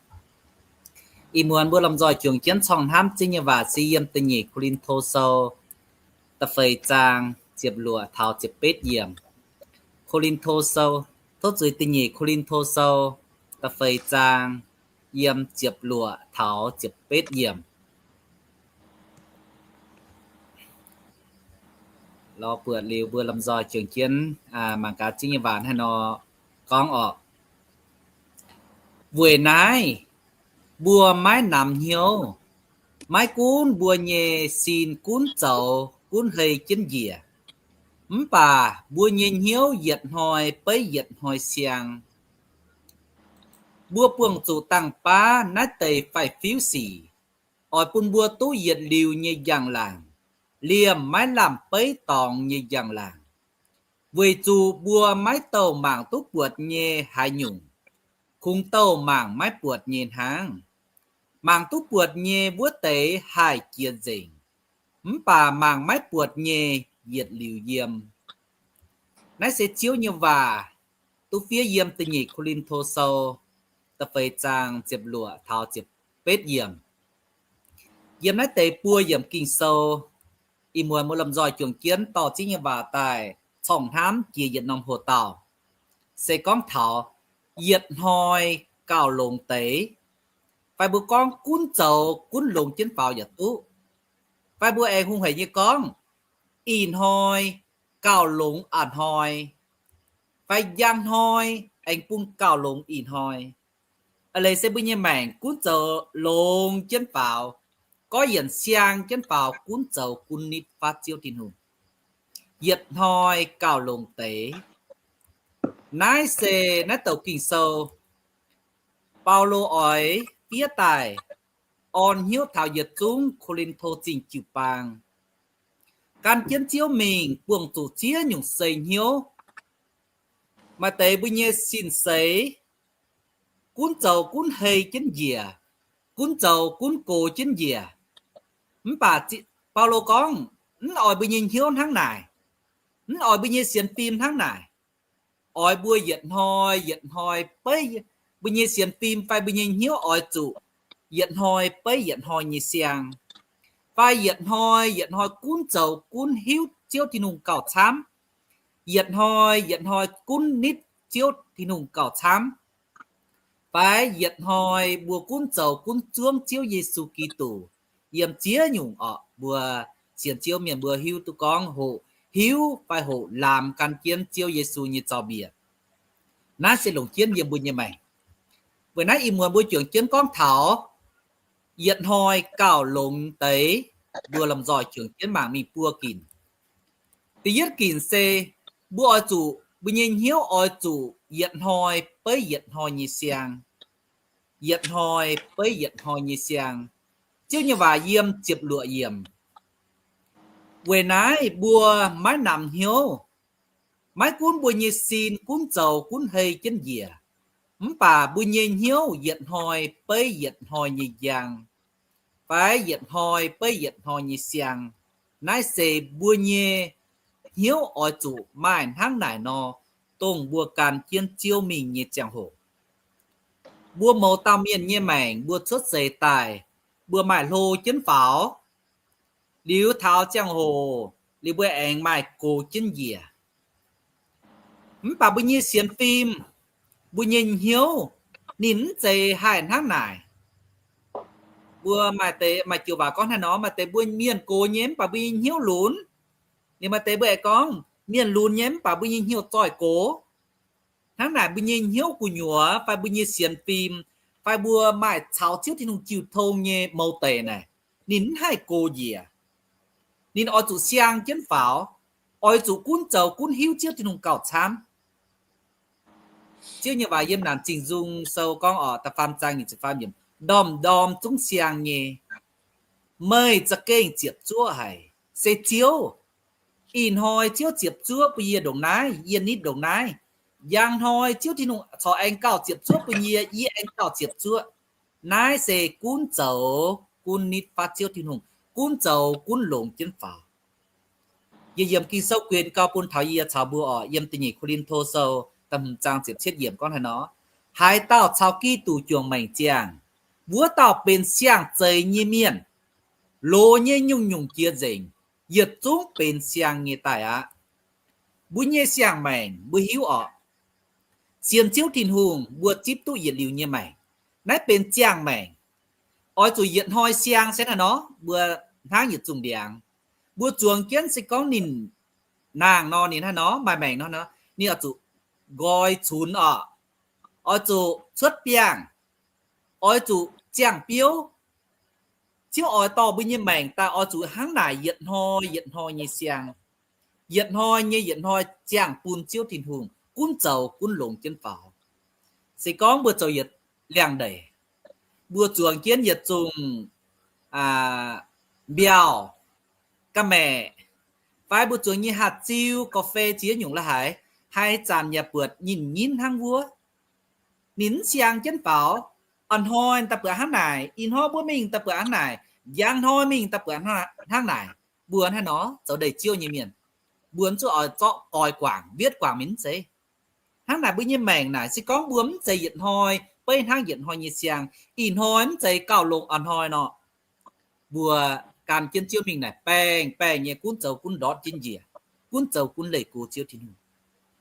Ih muonz mbuo lomh nzoih juangc jienv corngh hnamv Ziouv nyei waac se yiem da'nyeic Ko^lin^to Sou da'feix zaang ziepc luoqc taux ziepc betv yiemc. Ko^lin^to Sou, tov zuiz da'nyeic Ko^lin^to Sou da'feix zaang yiem ziepc luoqc taux ziepc betv yiemc. Lorz buatc liuz mbuo lomh nzoih juangc jienv mangc gaax Ziouv nyei waac hnangv haaix nor gorngv orqc. Weic naaiv mbuo maiv namx hnyouv, maiv gunv mbuo nyei sin gunv zoux gunv hei jienv njiec, mv baac mbuo nyei hnyouv yietc hnoi beiv yietc hnoi siang. Mbuo buangh zuqc dangh baav naaiv deix faix-fiuv sic, oix bun mbuo duqv yietc liuz nyei njang-laangc, liemh maiv lamh beiv dorngx nyei njang-laangc. Weic zuqc mbuo maiv douh mangc duqv buatc nyei haaix nyungc, kungx douh mangc maiv buatc nyei hnangv. Mangc duqv buatc nyei wuov deix haih jiex nzengc, mv baac mangc maiv buatc nyei yietc liuz yiem. Naaiv se Ziouv nyei waac duqv fiev yiem da'nyeic Ko^lin^to Sou da'feix zaang ziepc luoqc taux ziepc betv yiemc. Yiem naaiv deix buo yiemc Ging-Sou, ih muonz mbuo lomh nzoih juangc jienv dorh Ziouv nyei waac daaih corngh hnamv jiex yietc norm hoc-dauh. Se gorngv taux yietc hnoi gauh longx deix, fai mbuo gorngv gunv zoux gunv longx jienv faaux yaac duqv, fai mbuo aengx hungh hec nyei gorngv ih hnoi gauh longx a'hnoi, fai njang hnoi aengx bun gauh longx ih hnoi. A'leiz se mbuo nyei maengc gunv zoux longx jienv faaux, goiv yienc siang jienv faaux, gunv zoux gunv nitv fatv Ziouv Tin-Hungh. Yietc hnoi gauh longx deix. Naaiv se naaiv douc Ging-Sou, Baulo oix fiev daaih orn hnyouv taux yietc zungv Ko^lin^to Zingh jiu-baang. Gan jienv Ziouv mingh buangh zuqc ziex nyungc sei hnyouv. Maaih deix mbuo nyei sin seix gunv zoux gunv hei jienv njiec, gunv zoux gunv gox jienv njiec. Mv baac Baulo gorngv, mv oix mbuo nyei hnyouv hnangv naaic, mv oix mbuo nyei sienx fim hnangv naaic. Oix mbuo yietc hnoi yietc hnoi beiv, mbuo nyei sienx fim fai mbuo nyei hnyouv oix zuqc yietc hnoi beiv yietc hnoi nyei siang, fai yietc hnoi yietc hnoi gunv zoux gunv hiuv Ziouv Tin-Hungh gauh camv, yietc hnoi yietc hnoi gunv nitv Ziouv Tin-Hungh gauh camv, fai yietc hnoi mbuo gunv zoux gunv zuangv Ziouv Yesu Giduc. Yiem ziex nyungc orqc, mbuo sienx Ziouv mienh mbuo hiuv duqv gorngv hoqc hiuv fai hoqc laamx gan jienv Ziouv Yesu nyei zaux-mbiec. Naaiv se longc jienv yiem mbuo nyei maengc. Weic naaiv ih muonz mbuo juangc jienv gorngv taux yietc hnoi gauh longx deix, mbuo lomh nzoih juangc jienv mangc mingh buo ginc. Da'yietv ginc se mbuo oix zuqc mbuo nyei hnyouv oix zuqc yietc hnoi beiv yietc hnoi nyei siang. Yietc hnoi beiv yietc hnoi nyei siang. Ziouv nyei waac yiem ziepc luoqc yiemc. Weic naaiv mbuo maiv namx hnyouv, maiv gunv mbuo nyei sin gunv zoux gunv hei jienv njiec, mv baac mbuo nyei hnyouv yietc hnoi beiv yietc hnoi nyei njang, fai yietc hnoi beiv yietc hnoi nyei siang. Naaiv se mbuo nyei hnyouv oix zuqc maaih hnangv naaic nor, dongh mbuo gan jienv Ziouv mingh nyei ziangh hoc. Mbuo mouz dauh mienh nyei maengc mbuo cuotv seix daaih, mbuo maaih hlo jienv faaux, liuz taux ziangh hoc liuz mbuo aengx maaih gox jienv njiec. Mv baac mbuo nyei sienx fim, mbuo nyei hnyouv, ninh mv zeiz haih hnangv naaic. Mbuo maaih deix, maaih joux waac gorngv hnangv nor, maaih deix mbuo mienh gox nyei mv baac mbuo nyei hnyouv lunx. Liuz maaih deix mbuo aengx gorngv mienh lunx nyei mv baac mbuo nyei hnyouv zoih gox. Hnangv naaic mbuo nyei hnyouv gu'nyuoz fai mbuo nyei sienx fim, fai mbuo maaih caux Ziouv Tin-Hungh jiu tong nyei mouz deic naaic, ninh mv haih gox njiec. Ninh oix zuqc siang jienv faaux, oix zuqc gunv zoux gunv hiuv Ziouv Tin-Hungh gauh camv. Ziouv nyei waac yiem Naanc Zingh Nzung Sou gorngv oc, da'faam zaang nyic ziepc faam yiemc, ndorm-ndorm zungv siang nyei. Meih za'gengh ziepc zuoqv haic, se Ziouv. Ih hnoi Ziouv ziepc zuoqv bun yie ndongc naaiv, yie nitv ndongc naaiv. Njang hnoi Ziouv Tin-Hungh corc aengx gauh ziepc zuoqv bun yie, yie aengx gauh ziepc zuoqv. Naaiv se gunv zoux gunv nitv fatv Ziouv Tin-Hungh, gunv zoux gunv longx jienv faaux. Yie yiem Ging-Sou guen gau bun taux yie caux mbuo oc. Yiem da'nyeic Ko^lin^to Sou da'hmz zaang ziepc cietv yiemc gorngv haaix nor, haaix dauh caux Giduc juangc maengc ziangh, wuov dauh benx siang-zeix nyei mienh. Loz nyei nyungc-nyungc jiex nzengc, yietc zungv benx siang nyei daaih aqv. Mbuo nyei siang-maengc mbuo hiuv oc, sienx Ziouv Tin-Hungh mbuo zipv duqv yietc liuz nyei maengc. Naaiv benx ziangh maengc. Oix zuqc yietc hnoi siang se hnangv nor, mbuo hnangv yietc zungh ndiangx. Mbuo zuangx jienv se gorngv ninh nangh nor, ninh hnangv nor maaih maengc nor, ninh oix zuqc nqoi cunx oc, oix zuqc cuotv biangh, oix zuqc ziangh biouv. Ziouv oix dorh mbuo nyei maengc daaih oix zuqc hnangv naaic yietc hnoi yietc hnoi nyei siang, yietc hnoi nyei yietc hnoi ziangh bun Ziouv Tin-Hungh, gunv zoux gunv longx jienv faaux. Se gorngv mbuo zoux yietc liangx-ndeic, mbuo zuangx jienv yietc zungh mbiauh, ga'maeqc, fai mbuo zuangx nyei haaix ziu, ga'fei, ziex nyungc la'haic, haaix zanc yaac buatc nyinh nyinv hnangv wuov. Ninh mv siang jienv faaux. A'hnoi da'buatc hnangv naaic, ih hnoi mbuo mingh da'buatc hnangv naaic, njang hnoi mingh da'buatc hnangv naaic. Mbuo hnangv nor zoux ndeic-ziouv nyei mienh, mbuo zuqc oix zorqv goix guangc, wietv guangc mingh zeiv. Hnangv naaic mbuo nyei maengc naaic, se gorngv mbuo mv zeiz yietc hnoi beiv hnangv yietc hnoi nyei siang, ih hnoi mv zeiz gauh longx a'hnoi nor, mbuo gan jienv Ziouv mingh naaic baengh baengh nyei gunv zoux gunv ndortv jienv njiec, gunv zoux gunv leih go Ziouv Tin-Hungh.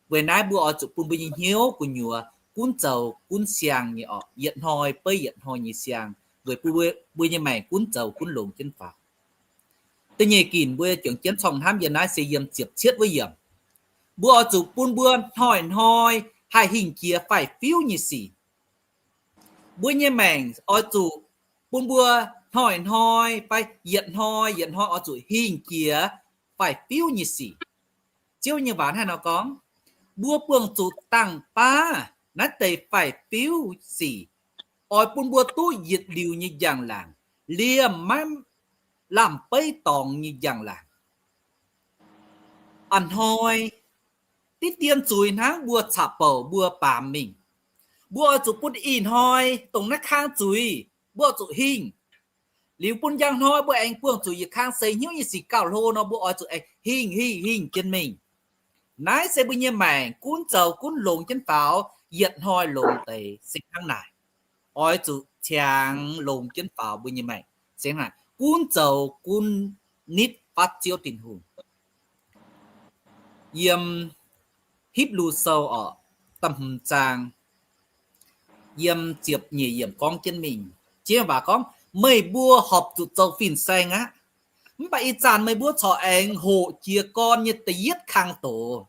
Weic naaiv mbuo oix zuqc bun mbuo nyei hnyouv gu'nyuoz gunv zoux gunv siang nyei oc, yietc hnoi beiv yietc hnoi nyei siang, weic bun mbuo nyei maengc gunv zoux gunv longx jienv faaux. Da'nyeic ginc mbuo juangc jienv corng hnamv yiem naaiv se yiem ziepc cietv wuov yiemc. Mbuo oix zuqc bun mbuo hnoi-hnoi haih hingh jiex faix-fiuv nyei sic. Mbuo nyei maengc oix zuqc bun mbuo hnoi-hnoi fai yietc hnoi yietc hnoi oix zuqc hingh jiex faix-fiuv nyei sic. Ziouv nyei waac hnangv nor gorngv, mbuo buangh zuqc dangh baav naaiv deix faix-fiuv sic, oix bun mbuo duqv yietc liuz nyei njang-laangc, liemh maiv lamh beiv dorngx nyei njang-laangc. A'hnoi diqv dien zuiz hnangv mbuo caqv-bouc mbuo baamz mingh. Mbuo oix zuqc bun ih hnoi dongh naaiv kang zuiz mbuo oix zuqc hingh. Liuz bun njang hnoi mbuo aengx buangh zuqc yietc kang seix hnyouv nyei sic gauh hlo nor, mbuo oix zuqc aengx hingh hingh hingh jienv mingh. Naaiv se mbuo nyei maengc gunv zoux gunv longx jienv faaux, yietc hnoi longx deix se hnangv naaic. Oix zuqc ciangx longx jienv faaux mbuo nyei maengc se hnangv naaic, gunv zoux gunv nitv fatv Ziouv Tin-Hungh. Yiem Hipv^lu Sou oc, da'hmz zaang, yiem ziepc nyeic yiemc gorngv jienv mingh, jienv waac gorngv, meih mbuo horpc zuqc zoux fin-saeng aqv. Mv baac ih zanc meih mbuo corc aengx hoqc jiez gorn nyei da'yietv kang doz.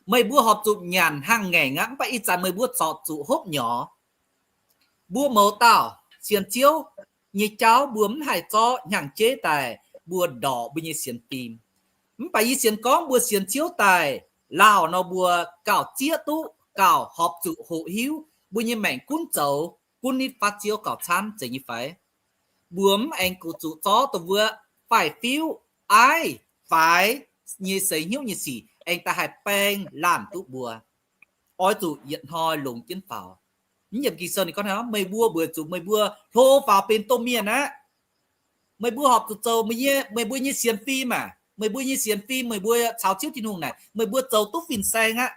Meih mbuo horpc zuqc nyanc hnangv ngaengc aqv. Mv baac ih zanc meih mbuo corc zuqc hopv nyorx. Mbuo mouz dauh sienx Ziouv nyei jauv mbuo mv haih zorqv hnyangx-jeiv daaih mbuo ndorqc mbuo nyei sienx fim. Mv baac yie sienx gorngv mbuo sienx Ziouv daaih lauh nor mbuo gauh zieqv duqv, gauh horpc zuqc hoqc hiuv mbuo nyei maengc gunv zoux gunv nitv fatv Ziouv gauh camv zeiz nyei fai. Mbuo mv aengx goux zuqc zorqv dongh mbuo faix-fiuv aiv, faix nyei seix hnyouv nyei sic aengx daaih haih baeng laanh duqv mbuo. Oix zuqc yietc hnoi longx jienv faaux. Mv yiemc Ging-Sou ninh gorngv hnangv nor, meih mbuo mbuox zuqc meih mbuo hlo faaux benx domh mienh aqv. Meih mbuo horpc zuqc zoux meih mbuo nyei sienx fim aac, meih mbuo nyei sienx fim, meih mbuo caux Ziouv Tin-Hungh naaic, meih mbuo zoux duqv fin-saeng aqv.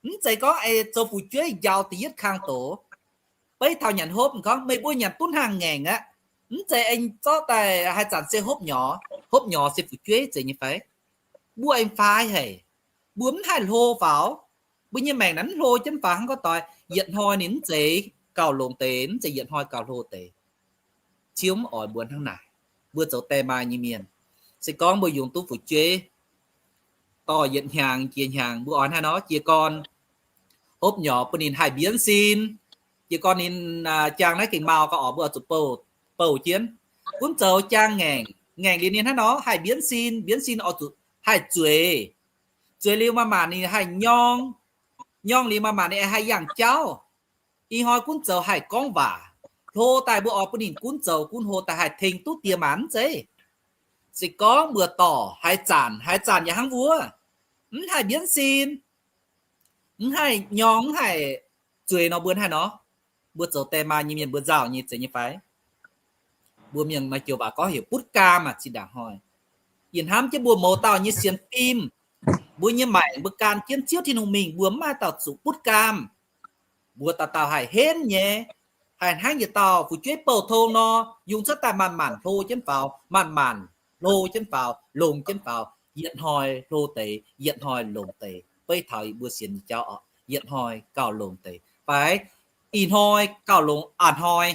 Mv zeiz gorngv aengx zoux fu'jueiv njaaux da'yietv kang doz. Beiv taux nyanc hopv gorngv meih mbuo nyanc duqv hnangv ngaengc aqv. Mv zeiz aengx zorqv daaih haaix zanc se hopv nyorx, hopv nyorx se fu'jueiv zeiz nyei fai? Mbuo aengx faix haic. Mbuo mv haih hlo faaux. Mbuo nyei maengc naaiv mv hlo jienv faaux hnangv gorngv doix yietc hnoi ninh mv zeiz gauh longx deix, mv zeiz yietc hnoi gauh hlo deix. Ziouv mv oix mbuo hnangv naaic. Mbuo zoux die maa nyei mienh, se gorngv mbuo yungz duqv fu'jueiv dorh yietc hnyangx jiex hnyangx, mbuo oix hnangv nor jiez gorn hopv nyorx bun ninh haih mbienv sin. Jiez gorn ninh jangx naaiv gengh mau gau orqc, mbuo oix zuqc bouh, bouh jienv. Gunv zoux jangx ngaengc, ngaengc liuz ninh hnangv nor haih mbienv sin, mbienv sin oix zuqc haih zueiz. Zueiz liuz maaih maanc ninh haih nyorng, nyorng liuz maaih maanc ninh haih yangh jauv. Ih hnoi gunv zoux haih gorngv waac. Hlo daaih mbuo oix bun ninh gunv zoux gunv hlo daaih haih tengx duqv die maa mv zeiz? Se gorngv mbuo dorh haaix zanc, haaix zanc yaac hnangv wuov, mv haih mbienv sin, mv haih nyorng, mv haih zueiz nor, mbuo hnangv nor, mbuo zoux die maa nyei mienh mbuo nzauh nyei zeiz nyei fai? Mbuo mienh maaih joux waac gorngv heuc butv gaam aac, zinh ndaangc hnoi. Yie hnamv jienv mbuo mouz dauh nyei sienx fim, mbuo nyei maengc mbuo gan jienv Ziouv Tin-Hungh mingh, mbuo mv maaih dauh zuqc butv gaam. Mbuo dauh dauh haih henv nyei, haih hnangv yietc dauh fu'jueiv bouh tong nor, yungz cuotv daaih manc-manc hlo jienv faaux, manc-manc hlo jienv faaux, longx jienv faaux, yietc hnoi hlo deix, yietc hnoi longx deix. Beiv taux mbuo sienx nyei jauv orqc, yietc hnoi gauh longx deix fai? Ih hnoi gauh longx a'hnoi.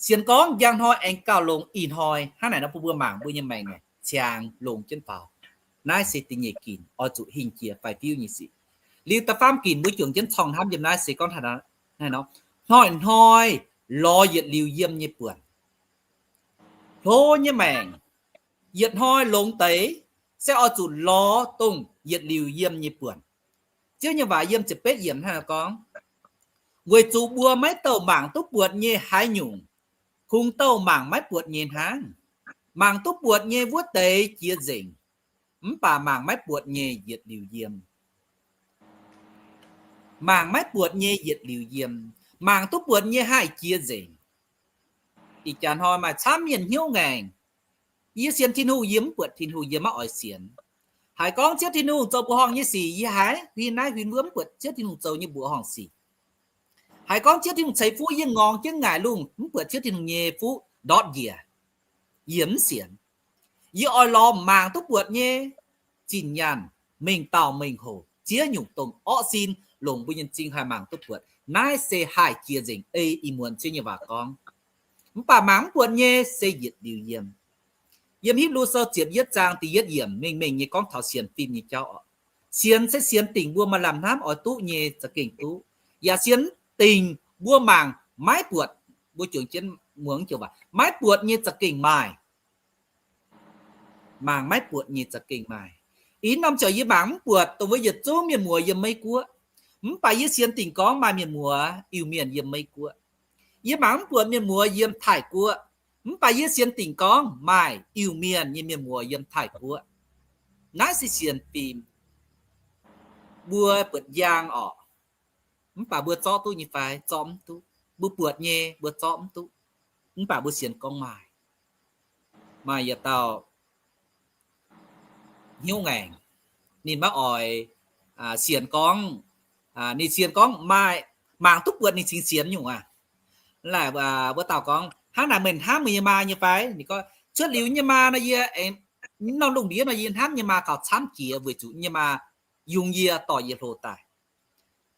Sienx gorngv njang hnoi aengx gauh longx ih hnoi. Hnangv naaic nor bun mbuo mangc mbuo nyei maengc naaic ciangx longx jienv faaux. Naaiv se da'nyeic ginc oix zuqc hingh jiex faix-fiuv nyei sic. Liuz da'faam ginc mbuo juangc jienv corng hnamv yiem naaiv se gorngv hnoi-hnoi lorz yietc liuz yiem nyei buonc. Hlo nyei maengc, yietc hnoi longx deix, se oix zuqc lorz dongh yietc liuz yiem nyei buonc. Ziouv nyei waac yiem ziepc betv yiemc hnangv naaiv gorngv, weic zuqc mbuo maiv douh mangc duqv buatc nyei haaix nyungc, kungx douh mangc maiv buatc nyei hnangv. Mangc duqv buatc nyei wuov deix jiex nzengc, mv baac mangc maiv buatc nyei yietc liuz yiem. Mangc maiv buatc nyei yietc liuz yiem, mangc duqv buatc nyei haih jiex nzengc. Ih jaax hnoi maaih camv mienh hnyouv ngaengc, yie sienx Tin-Hungh, yie mv buatc Tin-Hungh, yie maiv oix sienx. Haiz gorngv Ziouv Tin-Hungh zoux mbuoqc horngh nyei sic, yie haiz huin naaiv huin wuov, mv buatc Ziouv Tin-Hungh zoux nyei mbuoqc horngh sic. Haiz gorngv Ziouv Tin-Hungh ceix fuqv, yie ngorngx jienv ngaaic lungh, mv buatc Ziouv Tin-Hungh nyei fuqv ndortv njiec, yie mv sienx. Yie oix lorz mangc duqv buatc nyei zinh nyaanh, mengh dauh mengh hoc, ziex nyungc dongh orqv sin, longc mbuo nyei m'zing haih mangc duqv buatc. Naaiv se haih jiex nzengc ei ih muonz Ziouv nyei waac gorngv. Mv baac mangc mv buatc nyei se yietc liuz yiem. Yiem Hipv^lu Sou ziepc yietv zaang da'yietv yiemc mengh mengh nyei gorngv taux sienx fim nyei jauv oc. Sienx se sienx dingc mbuo maaih lamh hnamv oix duqv nyei za'gengh duqv, yaac sienx dingc mbuo mangc maiv buatc, mbuo juangc jienv muangx joux waac, maiv buatc nyei za'gengh maaih. Mangc maiv buatc nyei za'gengh maaih. Ih norm ziouc yie mangc mv buatc dongh wuov yietc zungv mienh muoz yiem Meiv Guoqv. Mv baac yie sienx dingc gorngv maaih mienh muoz Iu-Mienh yiem Meiv Guoqv. Yie mangc mv buatc mienh muoz yiem Taiv Guoqv. Mv baac yie sienx dingc gorngv maaih Iu-Mienh nyei mienh muoz yiem Taiv Guoqv. Naaiv se sienx fim. Mbuo buatc njang orqc, mv baac mbuo zorqv duqv nyei fai? Zorqv mv duqv. Mbuo buatc nyei mbuo zorqv mv duqv, mv baac mbuo sienx gorngv maaih. Maaih yietc dauh hnyouv ngaengc, ninh maiv oix sienx gorngv, ninh sienx gorngv maaih, mangc duqv buatc ninh cingx sienx nyungc aqv. Laaic wuov dauh gorngv, hnangv naaic meih hnamv meih nyei maa nyei fai? Ninh gorngv, cuotv liuz nyei maa nor yie, norm lungh ndiev nor yie hnamv nyei maa gauh camv jiex weic zuqc nyei maa yungz yie dorh yie hlo daaih.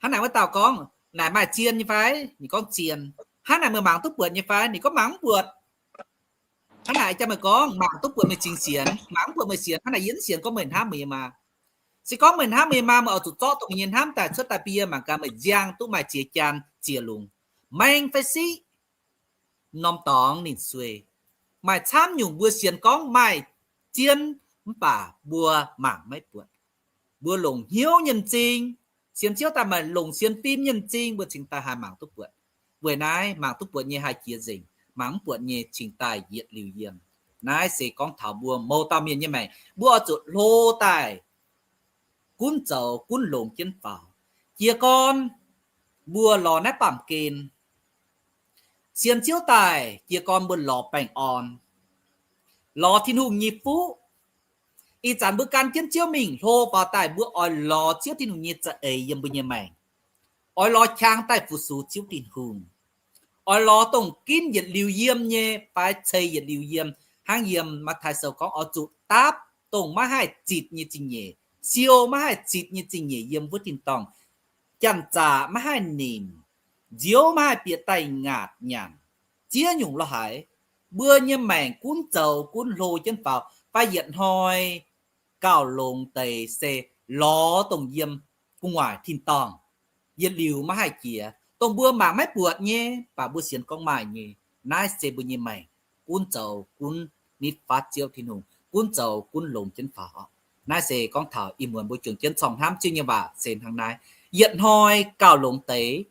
Hnangv naaic wuov dauh gorngv, naaic maaih zien nyei fai? Ninh gorngv zien. Hnangv naaic meih mangc duqv buatc nyei fai? Ninh gorngv mangc mv buatc. Hnangv naaic jang meih gorngv mangc duqv buatc meih cingx sienx, mangc mv buatc meih sienx. Hnangv naaic yie mv sienx gorngv meih hnamv meih nyei maa. Se gorngv meih hnamv meih nyei maa, meih oix zuqc zorqv dongh meih nyei hnamv daaih cuotv daaih bun yie mangc gaax meih nziang duqv maaih ziex jaan ziex lungz, maeng fai siqv. Norm dorngx ninh sueih. Maaih camv nyungc mbuo sienx gorngv maaih zien, mv baac mbuo mangc maiv buatc. Mbuo longc hnyouv nyei m'zing, sienx Ziouv daaih maaih longc sienx fim nyei m'zing, mbuo cingx daaih haih mangc duqv buatc. Weic naaiv mangc duqv buatc nyei haih jiex nzengc, mangc mv buatc nyei cingx daaih yietc liuz yiem. Naaiv se gorngv taux mbuo mouz dauh mienh nyei maengc, mbuo oix zuqc hlo daaih gunv zoux gunv longx jienv faaux. Jiez gorn mbuo lorz naaiv baamh gen sienx Ziouv daaih, jiez gorn mbuo lorz baengh orn, lorz Tin-Hungh nyei fuqv. Ih zanc mbuo gan jienv Ziouv mingh hlo faaux daaih, mbuo oix lorz Ziouv Tin-Hungh nyei za'eix yiem mbuo nyei maengc, oix lorz qang daaih fu-sux Ziouv Tin-Hungh, oix lorz dongh ginv yietc liuz yiem nyei fai ceix yietc liuz yiem. Hnangv yiem Matv^tai Sou gorngv oix zuqc dapv dongh maiv haih zitc nyei zingh nyeic, siou maiv haih zitc nyei zingh nyeic yiem wuov tin-dorngh. Janx-zaqc maiv haih nimc, nziouv maiv haih bieqc daaih ngaatc nyanc, ziex nyungc lorh haic. Mbuo nyei maengc gunv zoux gunv hlo jienv faaux, fai yietc hnoi gauh longx deix se lorz dongh yiem gu'nguaaic tin-dorngh yietc liuz maiv haih jiex, dongh mbuo mangc maiv buatc nyei, mv baac mbuo sienx gorngv maaih nyei. Naaiv se mbuo nyei maengc gunv zoux gunv nitv fatv Ziouv Tin-Hungh, gunv zoux gunv longx jienv faaux. Naaiv se gorngv taux ih muonz mbuo juangc jienv corng hnamv Ziouv nyei waac se hnangv naaiv. Yietc hnoi gauh longx deix.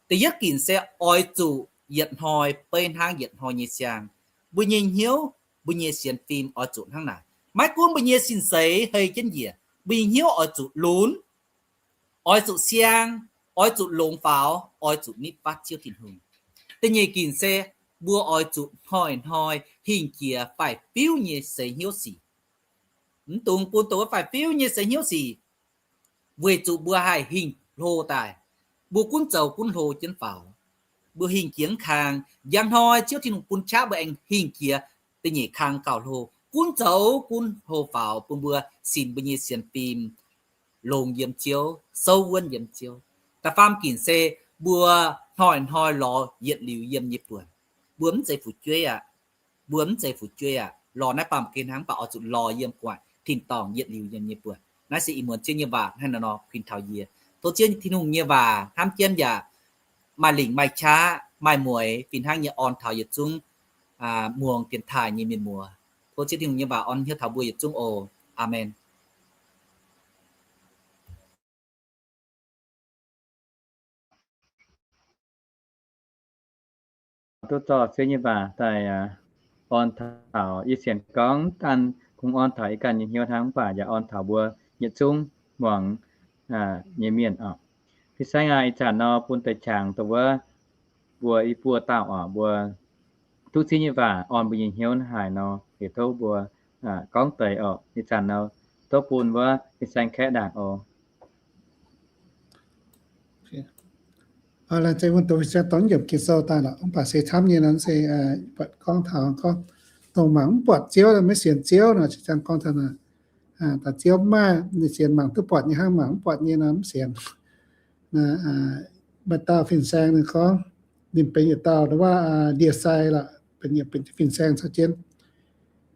Da'yietv ginc se oix zuqc yietc hnoi beiv hnangv yietc hnoi nyei siang. Mbuo nyei hnyouv, mbuo nyei sienx fim oix zuqc hnangv naaic. Maiv gunv mbuo nyei sin-seix hei jienv njiec, mbuo nyei hnyouv oix zuqc lunx, oix zuqc siang, oix zuqc longx faaux, oix zuqc nitv fatv Ziouv Tin-Hungh. Da'nyeic ginc se mbuo oix zuqc hnoi-hnoi hingh jiex faix-fiuv nyei seix hnyouv sic. Mv dungx bun dongh wuov faix-fiuv nyei seix hnyouv sic weic zuqc mbuo haih hingh hlo daaih. Mbuo gunv zoux gunv hlo jienv faaux, mbuo hingh jiex mv kang. Njang hnoi Ziouv Tin-Hungh bun qaqv mbuo aengx hingh jiex da'nyeic kang gauh hlo, gunv zoux gunv hlo faaux, bun mbuo sinc mbuo nyei sienx fim longx yiem Ziouv, souv wuonv yiem Ziouv. Da'faam ginc se mbuo hnoi-hnoi lorz yietc liuz yiem nyei buonc. Mbuo mv zeiz fu'jueiv aqv. Mbuo mv zeiz fu'jueiv aqv. Lorz naaiv baamh gen hnangv, mv baac oix zuqc lorz yiem gu'nguaaic tin-dorngh yietc liuz yiem nyei buonc. Naaiv se ih muonz Ziouv nyei waac hnangv naaiv nor kuinx taux yie. Tov Ziouv Tin-Hungh nyei waac hnamv jienv yaac maaih lingc maaih qaqv maaih mueiz fih hnangv nyei orn taux yietc zungv muangx dienx taaih nyei mienh muoz. Tov Ziouv Tin-Hungh nyei waac orn hnyouv taux mbuo yietc zungv oc. Aamen. Duqv zorqv Ziouv nyei waac daaih orn taux, yie sienx gorngv mv daan kungx orn taux yie ganh nyei hnyouv hnangv, mv baac yaac orn taux mbuo yietc zungv muangx nyei mienh oc. Fin-saeng aac, ih zanc nor bun deix qangx dongh wuov mbuo i buo dauh oc, mbuo duqv Ziouv nyei waac orn mbuo nyei hnyouv haaix nor, heuc tov mbuo gorngv deix oc. Ih zanc nor tov bun wuov fin-saeng kaeqv ndaangc oc. Laengz zingh wuov deix fin-saeng dorh yiemc Ging-Sou daaih lorqc, mv baac se camv nyei nor se buatc gorngv taux gorngv dongh mangc mv buatc Ziouv, maiv sienx Ziouv nor, se camv gorngv taux naaic, daaih Ziouv mv maaih, ninh sienx mangc duqv buatc nyei hnangv, mangc mv buatc nyei nor mv sienx. Maaih dauh fin-saeng ninh gorngv, ninh benx yietc dauh ndau wuov ndie-sai lorqc, benx yietc fin-saeng caux jienv.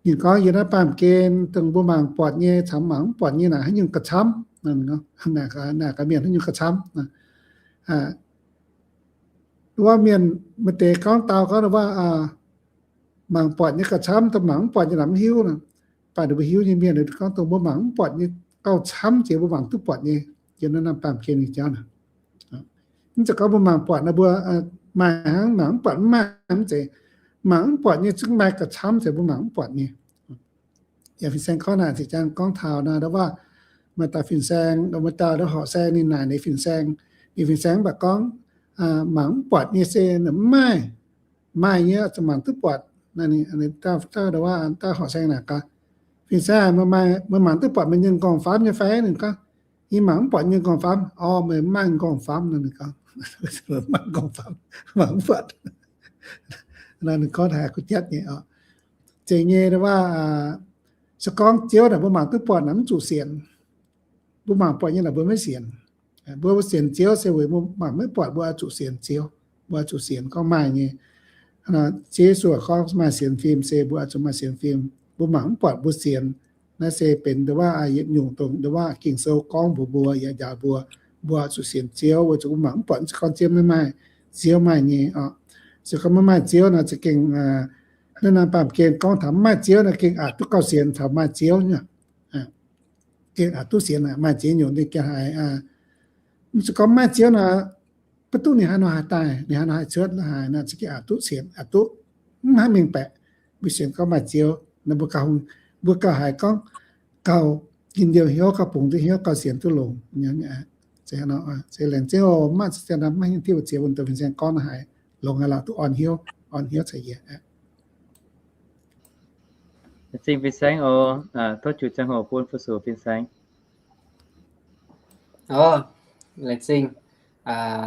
Ninh gorngv yiem naaiv baamh gen dongh mbuo mangc buatc nyei caux mangc mv buatc nyei naaic haaix nyungc gauh camv? Naaic gaax mienh haaix nyungc gauh camv? Wuov mienh maaih deix gorngv dau gorngv wuov, mangc buatc nyei gauh camv, dongh mangc mv buatc nyei naaic mv hiuv nor. Mv baac ninh mbuo hiuv nyei mienh gorngv dongh mbuo mangc mv buatc nyei gauh camv jiex mbuo mangc duqv buatc nyei. Yiem naaiv baamh gen nyei jauv naaic, mv zeiz gorngv mbuo mangc buatc nor mbuo maaih hnangv, mangc mv buatc mv maaih, mv zeiz. Mangc mv buatc nyei zungv maaih gauh camv se mbuo mangc mv buatc nyei. Yaac fin-saeng gorngv naaic zinh jangx gorngv taux naaic ndau wuov maaih dauh fin-saeng, maaih dauh horqc saeng ninh naaic ninh fin-saeng, ninh fin-saeng mv baac gorngv, mangc mv buatc nyei se mv maaih, maaih nyei zuqc mangc duqv buatc. Dauh ndau wuov dauh horqc saeng naaic gaax, fin-saeng, meih mangc duqv buatc meih nyei m'nqorngv-famv nyei fai? Ninh gorngv, yie mangc mv buatc nyei m'nqorngv-famv. Orv, meih mv maaih m'nqorngv-famv nor, ninh gorngv, mv maaih m'nqorngv-famv, mangc mv buatc. Ninh gorngv haiz kuh jatv nyei oc. Zeiz nyei ndau wuov, se gorngv Ziouv naaic mbuo mangc duqv buatc naaic mv zuqc sienx. Mbuo mangc buatc nyei naaic mbuo maiv sienx. Mbuo sienx Ziouv se weic mbuo mangc maiv buatc, mbuo oix zuqc sienx Ziouv. Mbuo oix zuqc sienx gorngv maaih nyei. Ziouv Yesu gorngv maaih sienx fim se mbuo oix zuqc maaih sienx fim. Mbuo mangc mv buatc mbuo sienx. Naaiv se benx ndau wuov yietc nyungc dongh ndau wuov Ging-Sou gorngv mbuox mbuo, yaac njaaux mbuo, mbuo oix zuqc sienx Ziouv weic zuqc mbuo mangc mv buatc, mv zeiz gorngv Ziouv maiv maaih. Ziouv maaih nyei oc. Se gorngv maiv maaih Ziouv naaic za'gengh, naaiv naaiv baamh gen gorngv taux maiv maaih Ziouv naaic gengh aqc duqv gauh sienx taux maaih Ziouv nyei. Gengh aqc duqv sienx, maaih Ziouv nyungc ninh gengh haiz, mv zeiz gorngv maiv maaih Ziouv naaic, maiv duqv ninh haaix nor haih daaih, ninh haaix nor haih cuotv la'haaix naaic, za'gengh aqc duqv sienx, aqc duqv mv haih mengh baeqc. Mbuo sienx gorngv maaih Ziouv, Mbuo gauh haiz gorngv gauh njien-youh hnyouv, gauh bungx duqv hnyouv, gauh sienx duqv longx. Laengz zingh oc, maiv ziex maiv hingh diuv ziex wuonh doqc fin-saeng gorngv haiz longx haic lorqc, duqv orn hnyouv, orn hnyouv caux yie. Laengz zingh fin-saeng oc. Tov juix ziangh hoc bun fu-sux fin-saeng. Laengz zingh,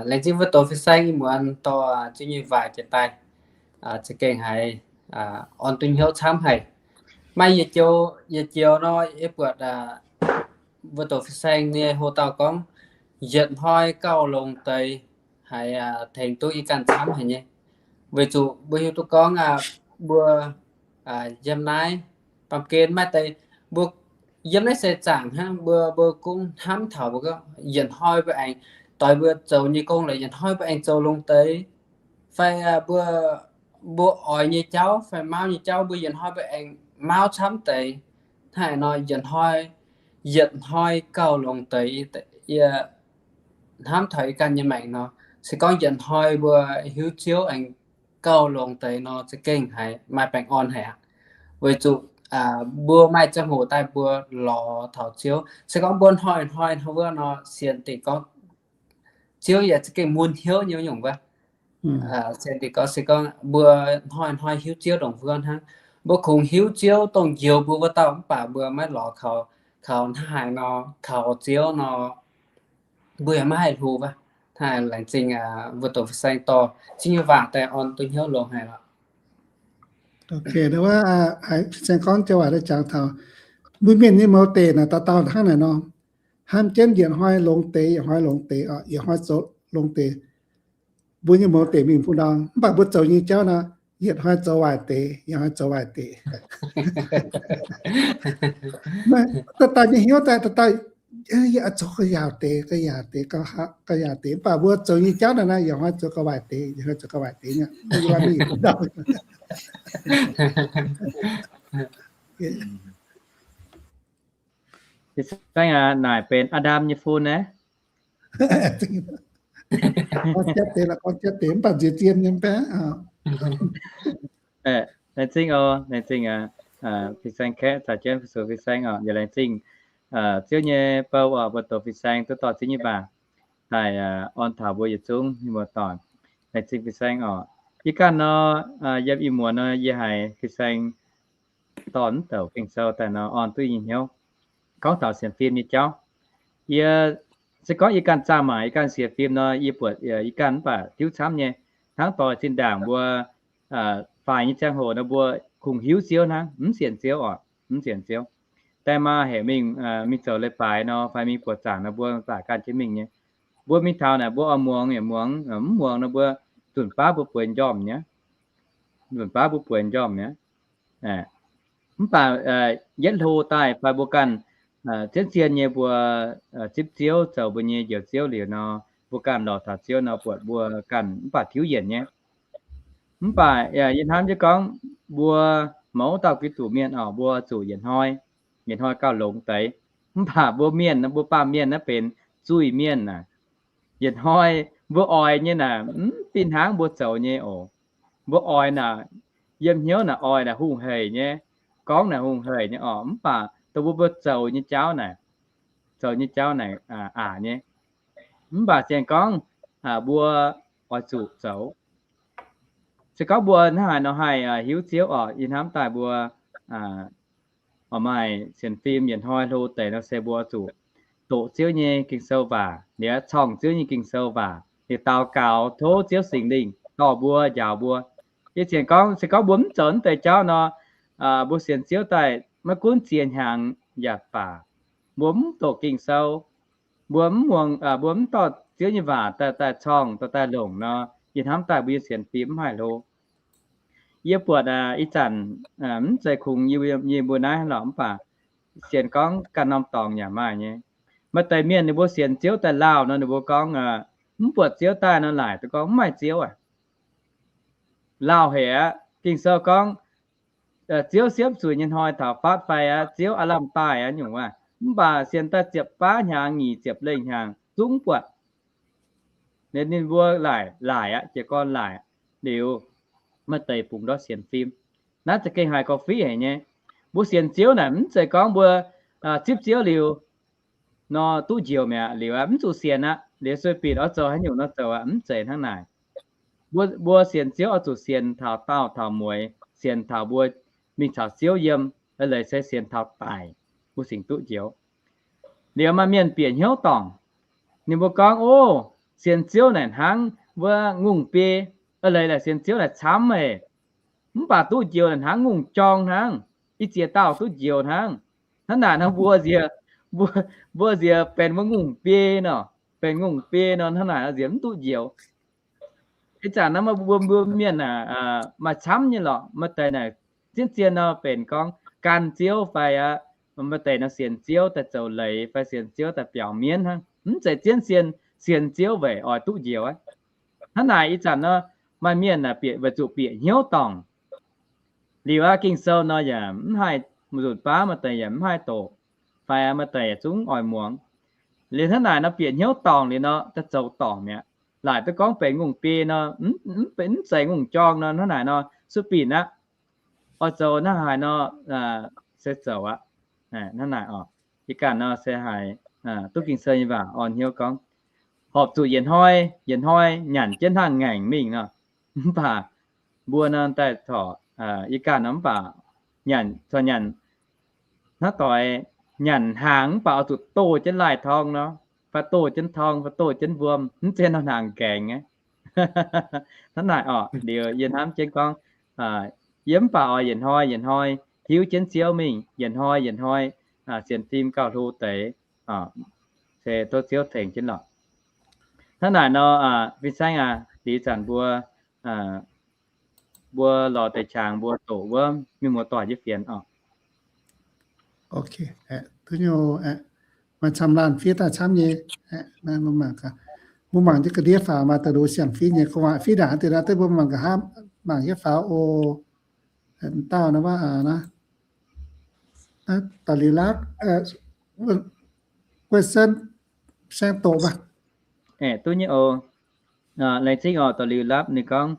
laengz zingh wuov doqc fin-saeng ih muonz dorh Ziouv nyei waac jiex daaih, za'gengh haiz orn duqv hnyouv camv haic. Maaih yietc joux, yietc joux nor yie buatc wuov doqc fin-saeng nyei hoc-dauh gorngv, yietc hnoi gauh longx deix, haiz tengx duqv yie ganh camv haic nyei. Weic zuqc mbuo hiuv duqv gorngv mbuo yiem naaiv baamh gen maaih deix, mbuo yiem naaiv seix zaangc hnangv, mbuo, mbuo gunv hnamv taux mbuo gorngv yietc hnoi mbuo aengx doix mbuo zoux nyei gong lorqc, yietc hnoi mbuo aengx zoux longx deix, fai mbuo, mbuo oix nyei jauv fai mauv nyei jauv mbuo yietc hnoi mbuo aengx mauv camv deix. Hnangv naaiv nor yietc hnoi, yietc hnoi gauh longx deix. Yie hnamv taux yie ganh nyei maengc nor, se gorngv yietc hnoi mbuo hiuv Ziouv aengx gauh longx deix nor, za'gengh haiz maaih baengh orn haic aqv. Weic zuqc mbuo maaih ziangh hoc daaih mbuo lorz taux Ziouv. Se gorngv mbuo hnoi-hnoi hnangv wuov nor, sienx dingc gorngv Ziouv yaac za'gengh mun hnyouv nyei nyungc wuov. Sienx dingc gorngv se gorngv mbuo hnoi-hnoi hiuv Ziouv ndongc wuov hnangv. Mbuo kungx hiuv Ziouv dongh njoux mbuo wuov dauh mv baac mbuo maiv lorz kaux, kaux hnangv haaix nor, kaux Ziouv nor, mbuo yaac maiv haih hlo wuov. Hnangv laengz zingh wuov doqc fin-saeng dorh Ziouv nyei waac daaih orn duqv hnyouv longx haic lorqc. Fin-saeng gorngv joux waac daaih jangx taux mbuo mienh nyei mouz deic naaic dauh dauh hnangv naaic nor, hnamv jienv yietc hnoi longx deix, yietc hnoi longx deix, yietc hnoi zoux longx deix. Mbuo nyei mouz deic mingh bun ndau, mv baac mbuo zoux nyei jauv nor, yietc hnoi zoux waaic deix, yietc hnoi zoux waaic deix. Dauh dauh nyei hnyouv daaih, dauh dauh yaac zoux ga'yaauc deix, ga'yaauc deix, ga'yaauc deix, mv baac mbuo zoux nyei jauv naaic, yietc hnoi zoux ga'waaic deix, yietc hnoi zoux ga'waaic deix nyei. Fin-saeng aac, naaic benx Aa^ndam nyei fun naaiv. Gorngv jatv deix lorqc, gorngv jatv deix mv baac nziex zien nyei mv baac. Laengz zingh oc, laengz zingh fin-saeng kaeqv caux jienv fu-sux fin-saeng oc. Yaac laengz zingh Ziouv nyei bou oc, mbuo doqc fin-saeng duqv dorh Ziouv nyei waac daaih orn taux mbuo yietc zungv nyei muoz-doic. Laengz zingh fin-saeng oc. Yie ganh nor, yiem ih muonz nor yie haiz fin-saeng dorh mv douc Ging-Sou daaih nor orn duqv yie nyei hnyouv. Gorngv taux sienx fim nyei jauv, yie se gorngv yie ganh zaah maaic, yie ganh sienx fim nor, yie buatc yie ganh mv baac tiuv camv nyei. Hnangv doix zinh ndaangc mbuo faix nyei ziangh hoc nor, mbuo kungx hiuv Ziouv hnangv, mv sienx Ziouv oc, mv sienx Ziouv. Daaih maa heuc mingh, mingh zoux leiz-baaix nor fai mingh buoqc zaangc nor, mbuo zaah ganh jienv mingh nyei. Mbuo mingh taux naaic, mbuo oix muangx yaac muangx, mv muangx nor mbuo nzunc baav mbuo bueix njormh nyei, nzunc baav mbuo bueix njormh nyei. Mv baac yietv hlo daaih fai mbuo ganh zien-zien nyei mbuo zipv Ziouv, zoux mbuo nyei Njoux Ziouv liuz nor, mbuo ganh lorz taux Ziouv nor, buatc mbuo ganh mv baac tiuv yienc nyei. Mv baac yie hnamv jienv gorngv mbuo mouz dauh Giduc mienh oc, mbuo zuqc yietc hnoi, yietc hnoi gauh longx deix. Mv baac mbuo mienh, mbuo baamh mienh naaiv benx zuiz-mienh naaic, yietc hnoi mbuo oix nyei naaic mv fih hnangv mbuo zoux nyei oc. Mbuo oix naaic, yiem hnyouv naaic oix naaic hungh heic nyei, gorngv naaic hungh heic nyei oc. Mv baac dongh mbuo, mbuo zoux nyei jauv naaic, zoux nyei jauv naaic aqc nyei. Mv baac sienx gorngv mbuo oix zuqc zoux. Se gorngv mbuo hnangv haaix nor haih hiuv Ziouv oc, yie hnamv daaih mbuo oix maaih sienx fim yietc hnoi hlo deix nor se mbuo zuqc doqc Ziouv nyei Ging-Sou waac, liuz corngh Ziouv nyei Ging-Sou waac, liuz daux gaux tov Ziouv Singx Lingh dorh mbuo njaaux mbuo. Yie zienx gorngv se gorngv mbuo mv zoux naaiv deix jauv nor, mbuo sienx Ziouv daaih maiv gunv ziex hnyangx yaac baac, mbuo mv doqc Ging-Sou, mbuo mv muangx, mbuo mv dorh Ziouv nyei waac daaih, daaih corngh, daaih, daaih longc nor, yie hnamv daaih mbuo nyei sienx fim mv haih hlo. Yie buatc ih zanc mv zeiz kungx yie mbuo naaiv lorqc, mv baac sienx gorngv ganh norm dorngx yaac maaih nyei. Maaih deix mienh ninh mbuo sienx Ziouv daaih lauh nor, ninh mbuo gorngv mv buatc Ziouv daaih nor, laaic duqv gorngv mv maaih Ziouv aqv. Lauh haic aqv. Ging-Sou gorngv Ziouv siepv zuiz nyei hnoi taux fatv fai aqv, Ziouv aav lamh daaih aqv nyungc waac. Mv baac sienx daaih ziepc baav hnyangx, nyic ziepc lengh hnyangx zungv buatc. Ninh mbuo laaic, laaic aqv, jiez gorn laaic liuz, maaih deix bungx ndortv sienx fim. Naaiv za'gengh haiz gorqv-fiqv haic nyei. Mbuo sienx Ziouv naaic mv zeiz gorngv mbuo zipv Ziouv liuz nor duqv njoux mi'aqv. Liuz aqv, mv zuqc sienx aqv. Liuz sueih bieqc oix zoux haaix nyungc nor zoux aqv. Mv zeiz hnangv naaic. Mbuo, mbuo sienx Ziouv oix zuqc sienx taux daauh taux mueix, sienx taux mbuo mingh caux Ziouv yiem, eix leiz se sienx taux daic, mbuo cingx duqv njoux. Liuz maaih mienh bieqc hnyouv dorngc. Ninh mbuo gorngv, Ov, sienx Ziouv naaic hnangv wuov ngongh biei, eix leiz sienx Ziouv naaic camv haic. Mv baac duqv njoux naaic hnangv ngongh jorng hnangv, ih ziex dauh duqv njoux hnangv. Hnangv naaic nor mbuo nziex, mbuo, mbuo nziex benx wuov ngongh biei nor, benx ngongh biei nor, hnangv naaic nor nziex mv duqv njoux. Ih zanc naaiv mbuo, mbuo mienh aah, maaih camv nyei lorqc. Maaih deix naaic zien-zien nor benx gorngv gan Ziouv fai aqv, maaih deix nor sienx Ziouv daaih zoux leiz fai sienx Ziouv daaih biaux mienv hnangv. Mv zeiz zien-zien sienx Ziouv weic oix duqv njoux aqv. Hnangv naaic ih zanc nor maaih mienh aah, bieqc, weic zuqc bieqc hnyouv dorngc. Liuz aqv, Ging-Sou nor yaac mv haih, nzunc baav maaih deix yaac mv haih doqc, fai maaih deix yaac zungv oix muangx. Liuz hnangv naaic nor bieqc hnyouv dorngc liuz nor daaih zoux dorngc mi'aqv. Laaic duqv gorngv benx ngongh biei nor, mv zeiz ngongh jorng nor, hnangv naaic nor sueih bieqc aqv. Oix zoux hnangv haaix nor se zoux aqv. Hnangv naaic oc. Yie ganh nor se haiz duqv Ging-Sou nyei waac orn hnyouv gorngv, horpc zuqc yietc hnoi, yietc hnoi nyanc jienv hnangv ngaengc mingh nor. Mv baac mbuo nor daaih corc, yie ganh nor mv baac nyanc, corc nyanc hnangv doix nyanc hnaangx mv baac oix zuqc doh jienv laih torng nor, fai doh jienv torng, fai doh jienv wuom, mv zeiz nor hnaangx nqaengx aqv. Hnangv naaic oc. Liuz yie hnamv jienv gorngv, yie mv baac oix yietc hnoi yietc hnoi hiuv jienv Ziouv mingh, yietc hnoi yietc hnoi sienx fim gauh hlo deix, se tov Ziouv tengx jienv lorqc. Hnangv naaic nor, fin-saeng aac, liuz zanc mbuo, mbuo lorz deix qangx mbuo doqc wuov mienh muoz-doic nyei fienx oc. Ok, duqv nyei, maaih camv laanh fiev daaih camv nyei. Mbuo mangc, mbuo mangc jienv ga'ndiev faaux maaih da'luoz siang fiev nyei, gorngv waac fiev ndaangc deix naaiv deix mbuo mangc nqa'haav, mangc jienv faaux oc. Dauh naaiv waac naaiv, da'liuz laapv, Guei Sen, saeng doqc mv baac. Duqv nyei oc. Laengz zingh oc. Da'liuz laapv ninh gorngv,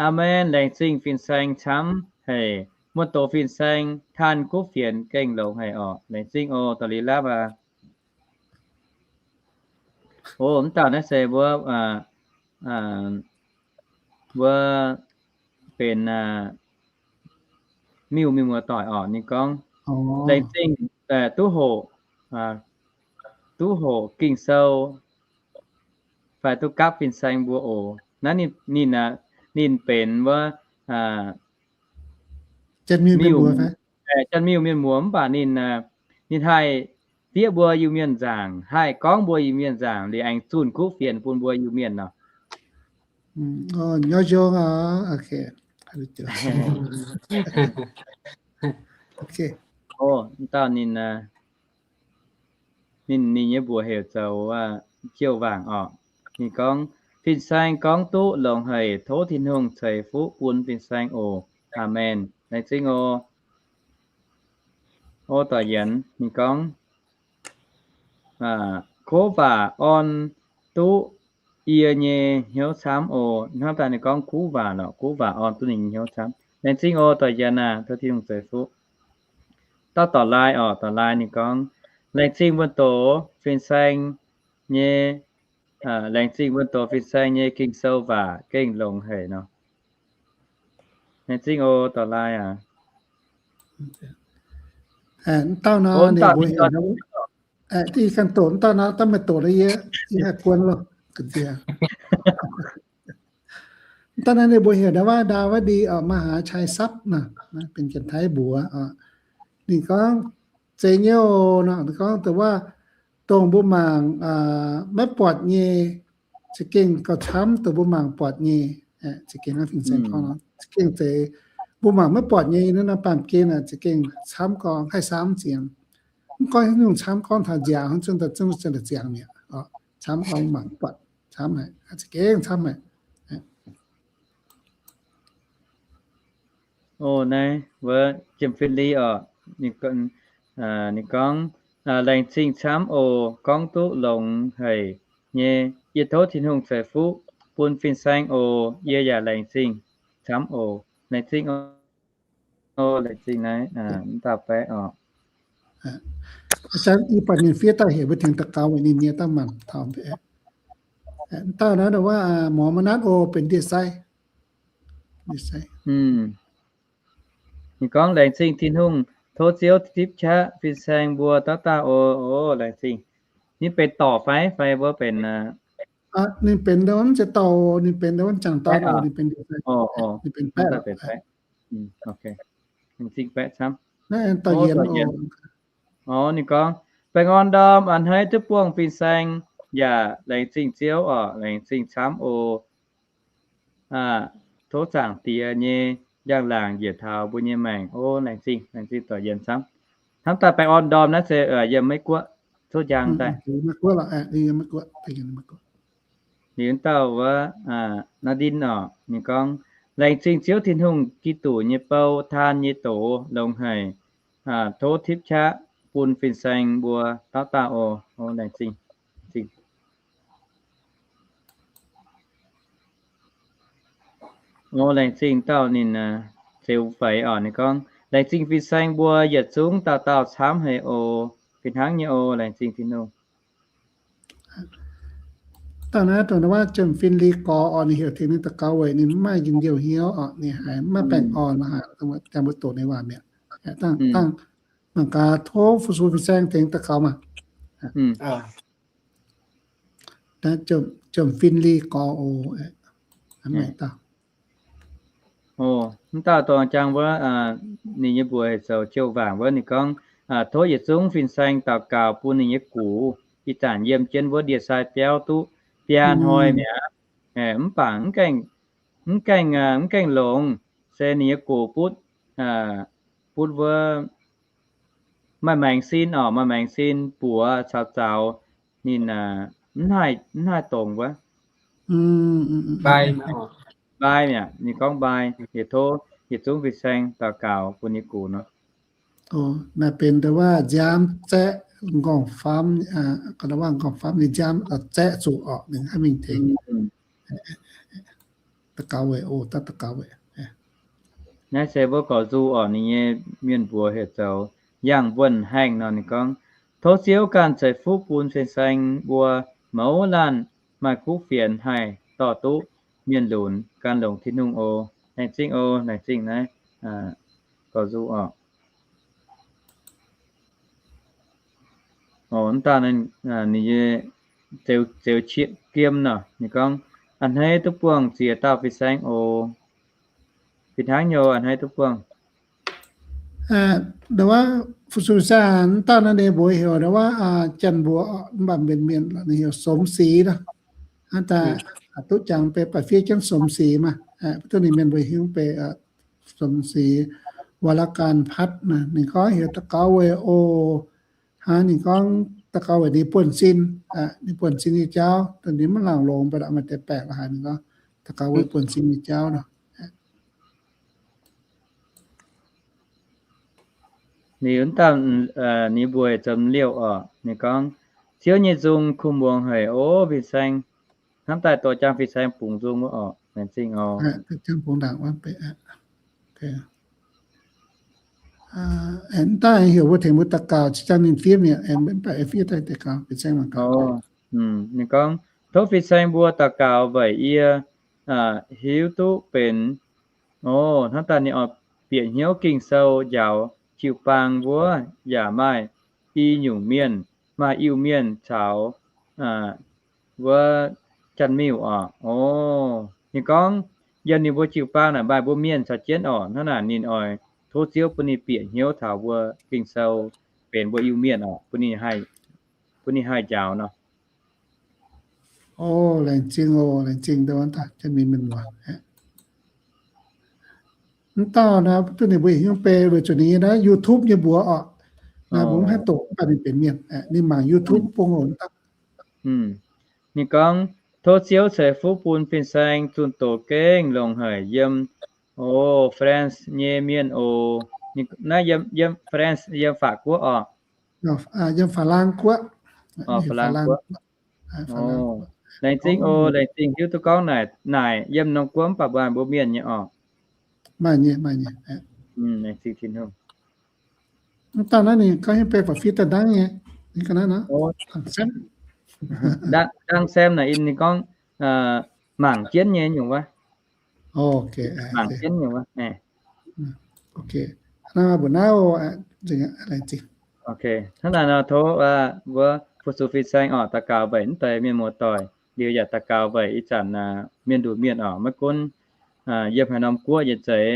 Aamen, laengz zingh fin-saeng camv haic. Muoz-doqc fin-saeng tanh kuv fienx gengh longx haic oc. Laengz zingh oc. Da'liuz laapv aac. O, mv dauh naaiv se mbuo, mbuo benx miuc mienh muoz-doic oc. Ninh gorngv, Laengz zingh duqv hoqc, duqv hoqc Ging-Sou fai duqv gapv fin-saeng mbuo oc. Naaiv ninh, ninh benx wuov Janx-miuh mienh muoz mv baac ninh, ninh haih fiev mbuo Iu-Mienh nzaangc, haih gorngv mbuo Iu-Mienh nzaangc liuz aengx zunh kuv fienx bun mbuo Iu-Mienh nor. Nyouz nzong oc. Dauh ninh, ninh, ninh nyei mbuox heuc zoux Jiou Waangc oc. Ninh gorngv, Fin-saeng gorngv duqv longx haic, tov Tin-Hungh ceix fuqv bun fin-saeng oc. Aamen. Laengz zingh oc. O, doic yienx ninh gorngv, Kuv waac orn duqv yie nyei hnyouv camv oc. Hnamv daaih ninh gorngv kuv waac lorqc, kuv waac orn duqv ninh nyei hnyouv camv. Laengz zingh oc, doic yienx aac, tov Tin-Hungh ceix fuqv. Dauh dorc lai oc, dorc lai ninh gorngv, Laengz zingh wuonh doz fin-saeng nyei, laengz zingh wuonh doz fin-saeng nyei Ging-Sou waac gengh longx haic nor. Laengz zingh oc, dorc lai aac. Dauh nor ninh mbuo heuc, ih ganh doqc, dauh nor daaih meih doqc, yie haih guon loh. Dauh nor ninh mbuo heuc Ndaa Waav, Ndaa Waav Ndie oc, มหาชัยทรัพย์ nor, benx Janx-Taiv mbuox oc. Ninh gorngv, Zeiz nyei oc nor, ninh gorngv dongh wuov, dongh mbuo mangc maiv buatc nyei za'gengh gauh camv dongh mbuo mangc buatc nyei. Za'gengh naaiv fin-saeng gorngv, za'gengh zeiz mbuo mangc maiv buatc nyei naaiv, baamh gen aeqv, za'gengh camv gorngv haih samv ziangx. Mv gorngv haaix nyungc camv, gorngv taux nziaaux hnangv, zungv daaih zungv ziangx mi'aqv. Camv gorngv mangc buatc, camv haic, za'gengh camv haic. O, naaiv wuov Jiem Fin Li oc, ninh gorngv, Laengz zingh camv oc, gorngv duqv longx haic nyei. Yie tov Tin-Hungh ceix fuqv bun fin-saeng oc. Yie yaac laengz zingh camv oc. Laengz zingh oc. O, laengz zingh naaiv, mv dauh baeqv oc. Ih zanc yie buatc ninh fiev daaih heuc mbuo tengx daux gaux weic ninh nyei daaih mangc taux. Mv dauh naaiv ndau wuov หมอมนัส oc, benx ndie-sai. Ninh gorngv, laengz zingh Tin-Hungh, tov Ziouv tipv qaqv fin-saeng mbuo dauh dauh oc. O, laengz zingh. Ninh benx dorc fai, fai mbuo benx Ninh benx ndau wuov ziex dauh, ninh benx ndau wuov jangx dauh, ninh benx ndie-sai, ninh benx baeqv. Laengz zingh baeqv camv. Naaiv dauh yienx oc. Ninh gorngv, baengh orn ndorm a'hneiv duqv buangh fin-saeng yaac laengz zingh Ziouv oc, laengz zingh camv oc. Tov Zaangc Diex nyei njang-laangc njiec taux mbuo nyei maengc. O, laengz zingh, laengz zingh dorc yienx camv. Hnamv daaih baengh orn ndorm naaiv se yiem Meiv-Guoqv cuotv njang daaih. Liuz wuov dauh wuov, Nadine oc, ninh gorngv, laengz zingh Ziouv Tin-Hungh, Giduc nyei bou, taan nyei doz longx haic. Tov tipv qaqv bun fin-saeng mbuo dauh dauh oc. O, laengz zingh. O, laengz zingh dauh ninh Zeux Faix oc, ninh gorngv, laengz zingh fin-saeng mbuo yietc zungv dauh dauh camv haic oc. Fih hnangv nyei oc, laengz zingh Tin-Hungh. Dauh naaiv dongh wuov Jiem Fin Li Gorx oc, ninh heuc tengx ninh daux gaux weic ninh mv maaih njien-youh hnyouv oc, ninh haiz mv maaih baengh orn lorqc, jangx mbuo doqc ninh waac mi'aqv. Dangh mangc gaax, tov fu-sux fin-saeng tengx daux gaux maah. Jiem Fin Li Gorx oc. Mv dauh dongh jangx wuov, ninh nyei mbuox heuc zoux Jiou Waangc wuov, ninh gorngv, tov yietc zungv fin-saeng daux gaux bun ninh nyei gux ih zanc yiem jienv wuov ndie-sai biauv duqv biaa hnoi mi'aqv. Mv baac mv gaengh, mv gaengh longx, se ninh nyei gux butv, butv wuov maaih maengx sin oc, maaih maengx sin buoz caux zaux ninh mv haih dongz wuov. Mbai mi'aqv, ninh gorngv mbai, yietc tov yietc zungv fin-saeng daux gaux bun ninh gux nor. Naaiv benx dongh wuov nziaamv zaeqv nqorngv-famv, nqorngv-famv nyei nziaamv zaeqv zuqc orqc, ninh haih mingh tengx daux gaux weic oc, daux gaux weic. Naaiv se mbuo gorx nzu orqc, ninh nyei mienh mbuox heuc zoux Yangh Wuonh Haengh nor, ninh gorngv, tov Ziouv ganh ceix fuqv bun fin-saeng mbuo mouz laanh maaih kuv fienx haih dorh duqv mienh lunx gan longx Tin-Hungh oc. Laengz zingh oc, laengz zingh naaiv gorx nzu orqc. Mv dauh ninh nyei Zeux Qiex Giem nor, ninh gorngv, a'hneiv duqv buangh ziex dauh fin-saeng oc. Fih hnangv nyei, a'hneiv duqv buangh. Ndau wuov fu-sux fin-saeng mv dauh naaiv ninh mbuox heuc ndau wuov Janx-mbuox, mv baac mbenc mienh ninh heuc Somx Sic nor. Hnangv daaih duqv jangx beiv baac fiev jienv Somx Sic maah. Duqv ninh mienh mbuox hiuv beiv Somx Sic, วรการพัฒน์ naaic, ninh gorngv heuc daux gaux weic oc. Hnangv ninh gorngv daux gaux weic ninh buonv-sin, ninh buonv-sin nyei jauv, dongh ninh maiv laangc longx baac maaih deix baengc la'haaix, ninh gorngv daux gaux weic buonv-sin nyei jauv nor. Ninh wuov dauh, ninh mbuox zoux liouh orqc, ninh gorngv, Ziouv nyei nzung kuh muangx haic ov, fin-saeng. Hnamv daaih dorh jangx fin-saeng bungx nzung wuov orqc, laengz zingh oc. Mv daaih heuc mbuo tengx mbuo daux gaux, ziex jangx ninh fiev mi'aqv, mv baac fiev daaih deix gaux, fin-saeng mangc gaax. Ninh gorngv, tov fin-saeng mbuo daux gaux weic yie hiuv duqv benx, o, hnamv daaih ninh oix bieqc hnyouv Ging-Sou njaaux jiu-baang wuov yaac maaih i nyungc mienh, maaih Iu-Mienh caux wuov Janx-Miuh orqc. O, ninh gorngv yiem ninh mbuo jiu-baang naaic maaih mbuo mienh caux jienv orqc. Hnangv naaic ninh oix tov Ziouv bun ninh bieqc hnyouv taux mbuo Ging-Sou benx mbuo Iu-Mienh orqc, bun ninh haih njaaux nor. O, laengz zingh oc, laengz zingh ndau wuov daaih Janx-Miuh mienh muoz. Mv dauh naaiv duqv ninh mbuo heuc bei weic zuqc ninh nyei naaiv YouTube nyei mbuox orqc. Naaiv mbuo mv haih doqc, mv baac ninh benx mienh, ninh mangc YouTube bung oc. Ninh gorngv, tov Ziouv ceix fuqv bun fin-saeng zunh doz gengh longx haic yiem, o, France nyei mienh oc. Naaiv yiem France, yiem法國 orqc. Yiem法蘭Guoqv. Laengz zingh oc, laengz zingh hiuv duqv gorngv naaic, naaic yiem Norm Guoqv mv baac maaih mbuo mienh nyei orqc. Maaih nyei, maaih nyei. Laengz zingh Tin-Hungh. Mv dauh naaiv ninh gorngv hiuv bei ba'fitv daaih ndangv nyei. Ninh ga'naaiv nor, dangh sem, dangh sem naaic in ninh gorngv mangc jienv nyei nyungc wuov. Mangc jienv nyungc wuov. Hnangv naaiv nor tov wuov fu-sux fin-saeng oc, daux gaux weic naaiv deix mienh muoz-doic liuz yaac daux gaux weic ih zanc mienh lunx mienh oc, maiv gunv yiem haaix norm guoqv nyei zeix,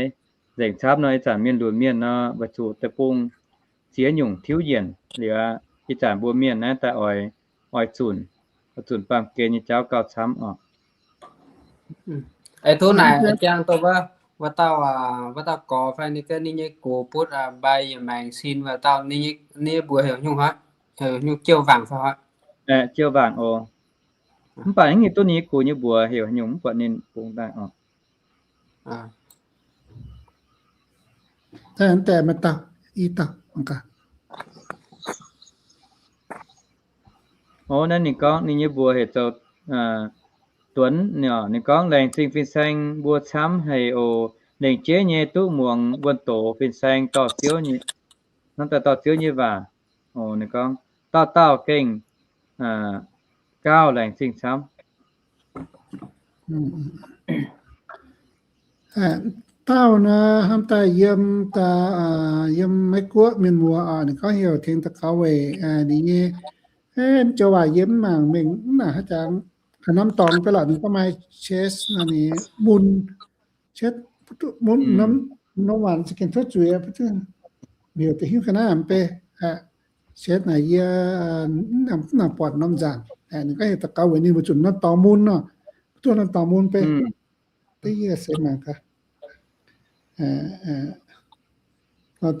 nzengc camv nor ih zanc mienh lunx mienh nor weic zuqc deic-bung ziex nyungc tiuv yienc liuz, ih zanc mbuo mienh naaiv daaih oix, oix zunc, oix zunc baamh gen nyei jauv gauh camv oc. Ei, tov naaic jangx dongh wuov, wuov dauh, wuov dauh gorx fai ninh ganh ninh nyei gux butv mbai yaac maengx sin wuov dauh, ninh nyei mbuox heuc nyungc haic, heuc nyungc Jiouv Wangc fai haic? Jiouv Wangc oc. Mv baac mv hiuv duqv ninh nyei gux nyei mbuox heuc nyungc, mv buatc ninh bungx daaih oc. Naaiv ninh gorngv ninh nyei mbuox heuc zoux Duonx. Ninh gorngv, laengz zingh fin-saeng mbuo camv haic oc. Lengc jeiv nyei duqv muangx wuonh doz fin-saeng dorh Ziouv nyei, hnangv daaih dorh Ziouv nyei waac. Ninh gorngv dauh dauh gengh gauh laengz zingh camv. Dauh naaiv hnamv daaih yiem, yiem Meiv Guoqv mienh muoz oc, ninh gorngv heuc tengx daux gaux weic ninh nyei, mv joux waac yie mv mangc mengh mv naaic haaix jangx, haaix norm dorngx beiv lorqc, ninh gorngv maaih chest nor, ninh mun, chest, mun norm, norm waac za'gengh tov zuiz, heuc deix hiuv ga'naaiv mv bei, chest naaic yie mv nangc buatc norm nzaangc. Ninh gorngv heuc daux gaux weic ninh mbuo zunc norm dorngx mun nor, duqv norm dorngx mun bei. Deix yie se mangc gaax.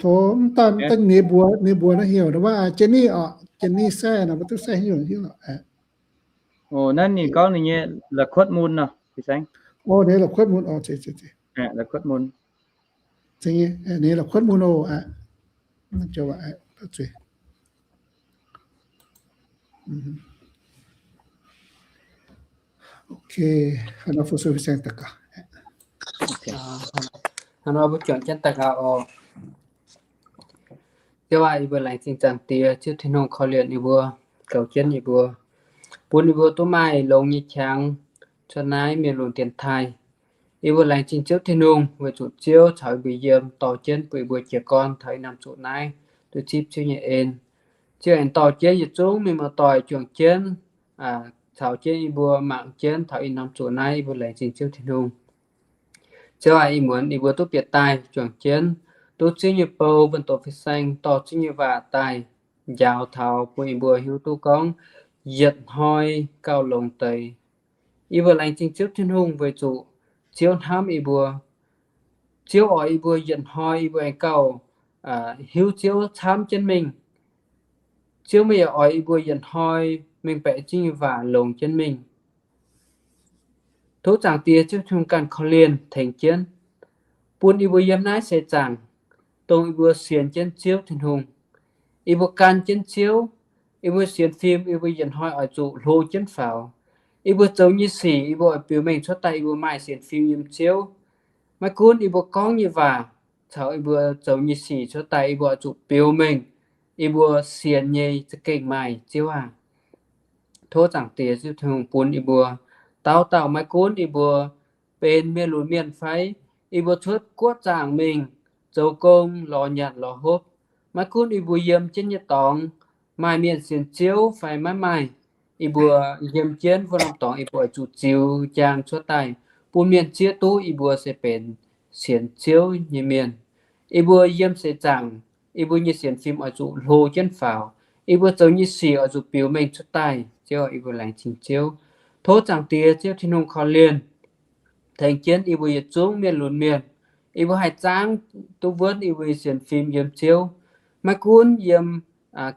Tov mv dauh ninh mbuox, ninh mbuox naaiv heuc wuov Jenny oc, Jenny Sai nor, mbuo duqv sai heuc hiuv lorqc. Naaiv ninh gorngv ninh nyei la'kuotv mun nor, ninh la'kuotv mun oc, la'kuotv mun. Ninh la'kuotv mun oc. Ok, hnangv nor fu-sux fin-saeng daux gaux. Hnangv nor mbuo juangc jienv daux gaux oc. Ziouv aac, yie mbuo laengz zingh Zaangc Diex, Ziouv Tin-Hungh korv-lienh yie mbuo, goux jienv yie mbuo, bun yie mbuo duqv maaih longx nyei qangx cuotv naaiv mienh lunx dienx taaih. Yie mbuo laengz zingh Ziouv Tin-Hungh weic zuqc Ziouv caux yie mbuo yiem, dorh jienv bun yie mbuo jiez gorn taux ih norm zuqc naaiv duqv zipv Ziouv nyei en. Ziouv aengx dorh jienv yietc zungv mienh muoz-doic juangc jienv, caux jienv yie mbuo mangc jienv taux ih norm zuqc naaiv. Yie mbuo laengz zingh Ziouv Tin-Hungh. Ziouv aac, ih muonz yie mbuo duqv bieqc daaih juangc jienv, duqv Ziouv nyei bou, wuonh doz fin-saeng dorh Ziouv nyei waac daaih njaaux taux bun yie mbuo hiuv duqv gorngv yietc hnoi gauh longx deix. Yie mbuo laengz zingh Ziouv Tin-Hungh weic zuqc Ziouv hnamv yie mbuo. Ziouv oix yie mbuo yietc hnoi yie mbuo aengx gauh hiuv Ziouv camv jienv mingh. Ziouv meih yaac oix yie mbuo yietc hnoi mingh baeqc Ziouv nyei waac longx jienv mingh. Tov Zaangc Diex Ziouv Tin-Hungh ganh korv-lienh tengx jienv, bun yie mbuo yiem naaiv seix zaangc, dongh yie mbuo sienx jienv Ziouv Tin-Hungh, yie mbuo gan jienv Ziouv, yie mbuo sienx fim yie mbuo yietc hnoi oix zuqc hlo jienv faaux. Yie mbuo zoux nyei sic yie mbuo oix biux mengh cuotv daaih yie mbuo maaih sienx fim yiem Ziouv. Maiv gunv yie mbuo gorngv nyei waac caux yie mbuo zoux nyei sic cuotv daaih yie mbuo oix zuqc biux mengh yie mbuo sienx nyei za'gengh maaih Ziouv aac. Tov Zaangc Diex Ziouv Tin-Hungh bun yie mbuo dauh dauh, maiv gunv yie mbuo benx mienh lunx mienh fai yie mbuo cuotv guoqv zaangc mingh zoux gong, lorz nyanc lorz hopv, maiv gunv yie mbuo yiem jienv nyei dorngx maaih mienh sienx Ziouv fai maiv maaih, yie mbuo yiem jienv wuov norm dorngx yie mbuo oix zuqc ziux njang cuotv daaih bun mienh zieqv duqv yie mbuo se benx sienx Ziouv nyei mienh. Yie mbuo yiem seix zaangc yie mbuo nyei sienx fim oix zuqc hlo jienv faaux. Yie mbuo zoux nyei sic oix zuqc biux mengh cuotv daaih. Ziouv, yie mbuo laengz zingh Ziouv. Tov Zaangc Diex Ziouv Tin-Hungh korv-lienh tengx jienv yie mbuo yietc zungv mienh lunx mienh. Yie mbuo haih zaangv duqv wuonv yie mbuo nyei sienx fim yiem Ziouv. Maiv gunv yiem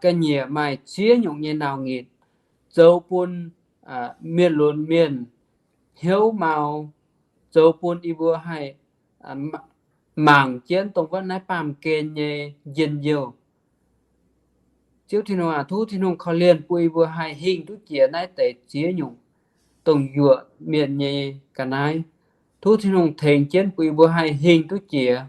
ga'nyiec maaih ziex nyungc nyei nau-nginc, zoux bun mienh lunx mienh hnyouv mau, zoux bun yie mbuo haih mangc jienv dongh wuov naaiv baamh gen nyei njien-youh. Ziouv Tin-Hungh aac, tov Tin-Hungh korv-lienh bun yie mbuo haih hingh duqv jiex naaiv deix ziex nyungc dongh yuoqc mienh nyei ga'naaiv. Tov Tin-Hungh tengx jienv bun yie mbuo haih hingh duqv jiex,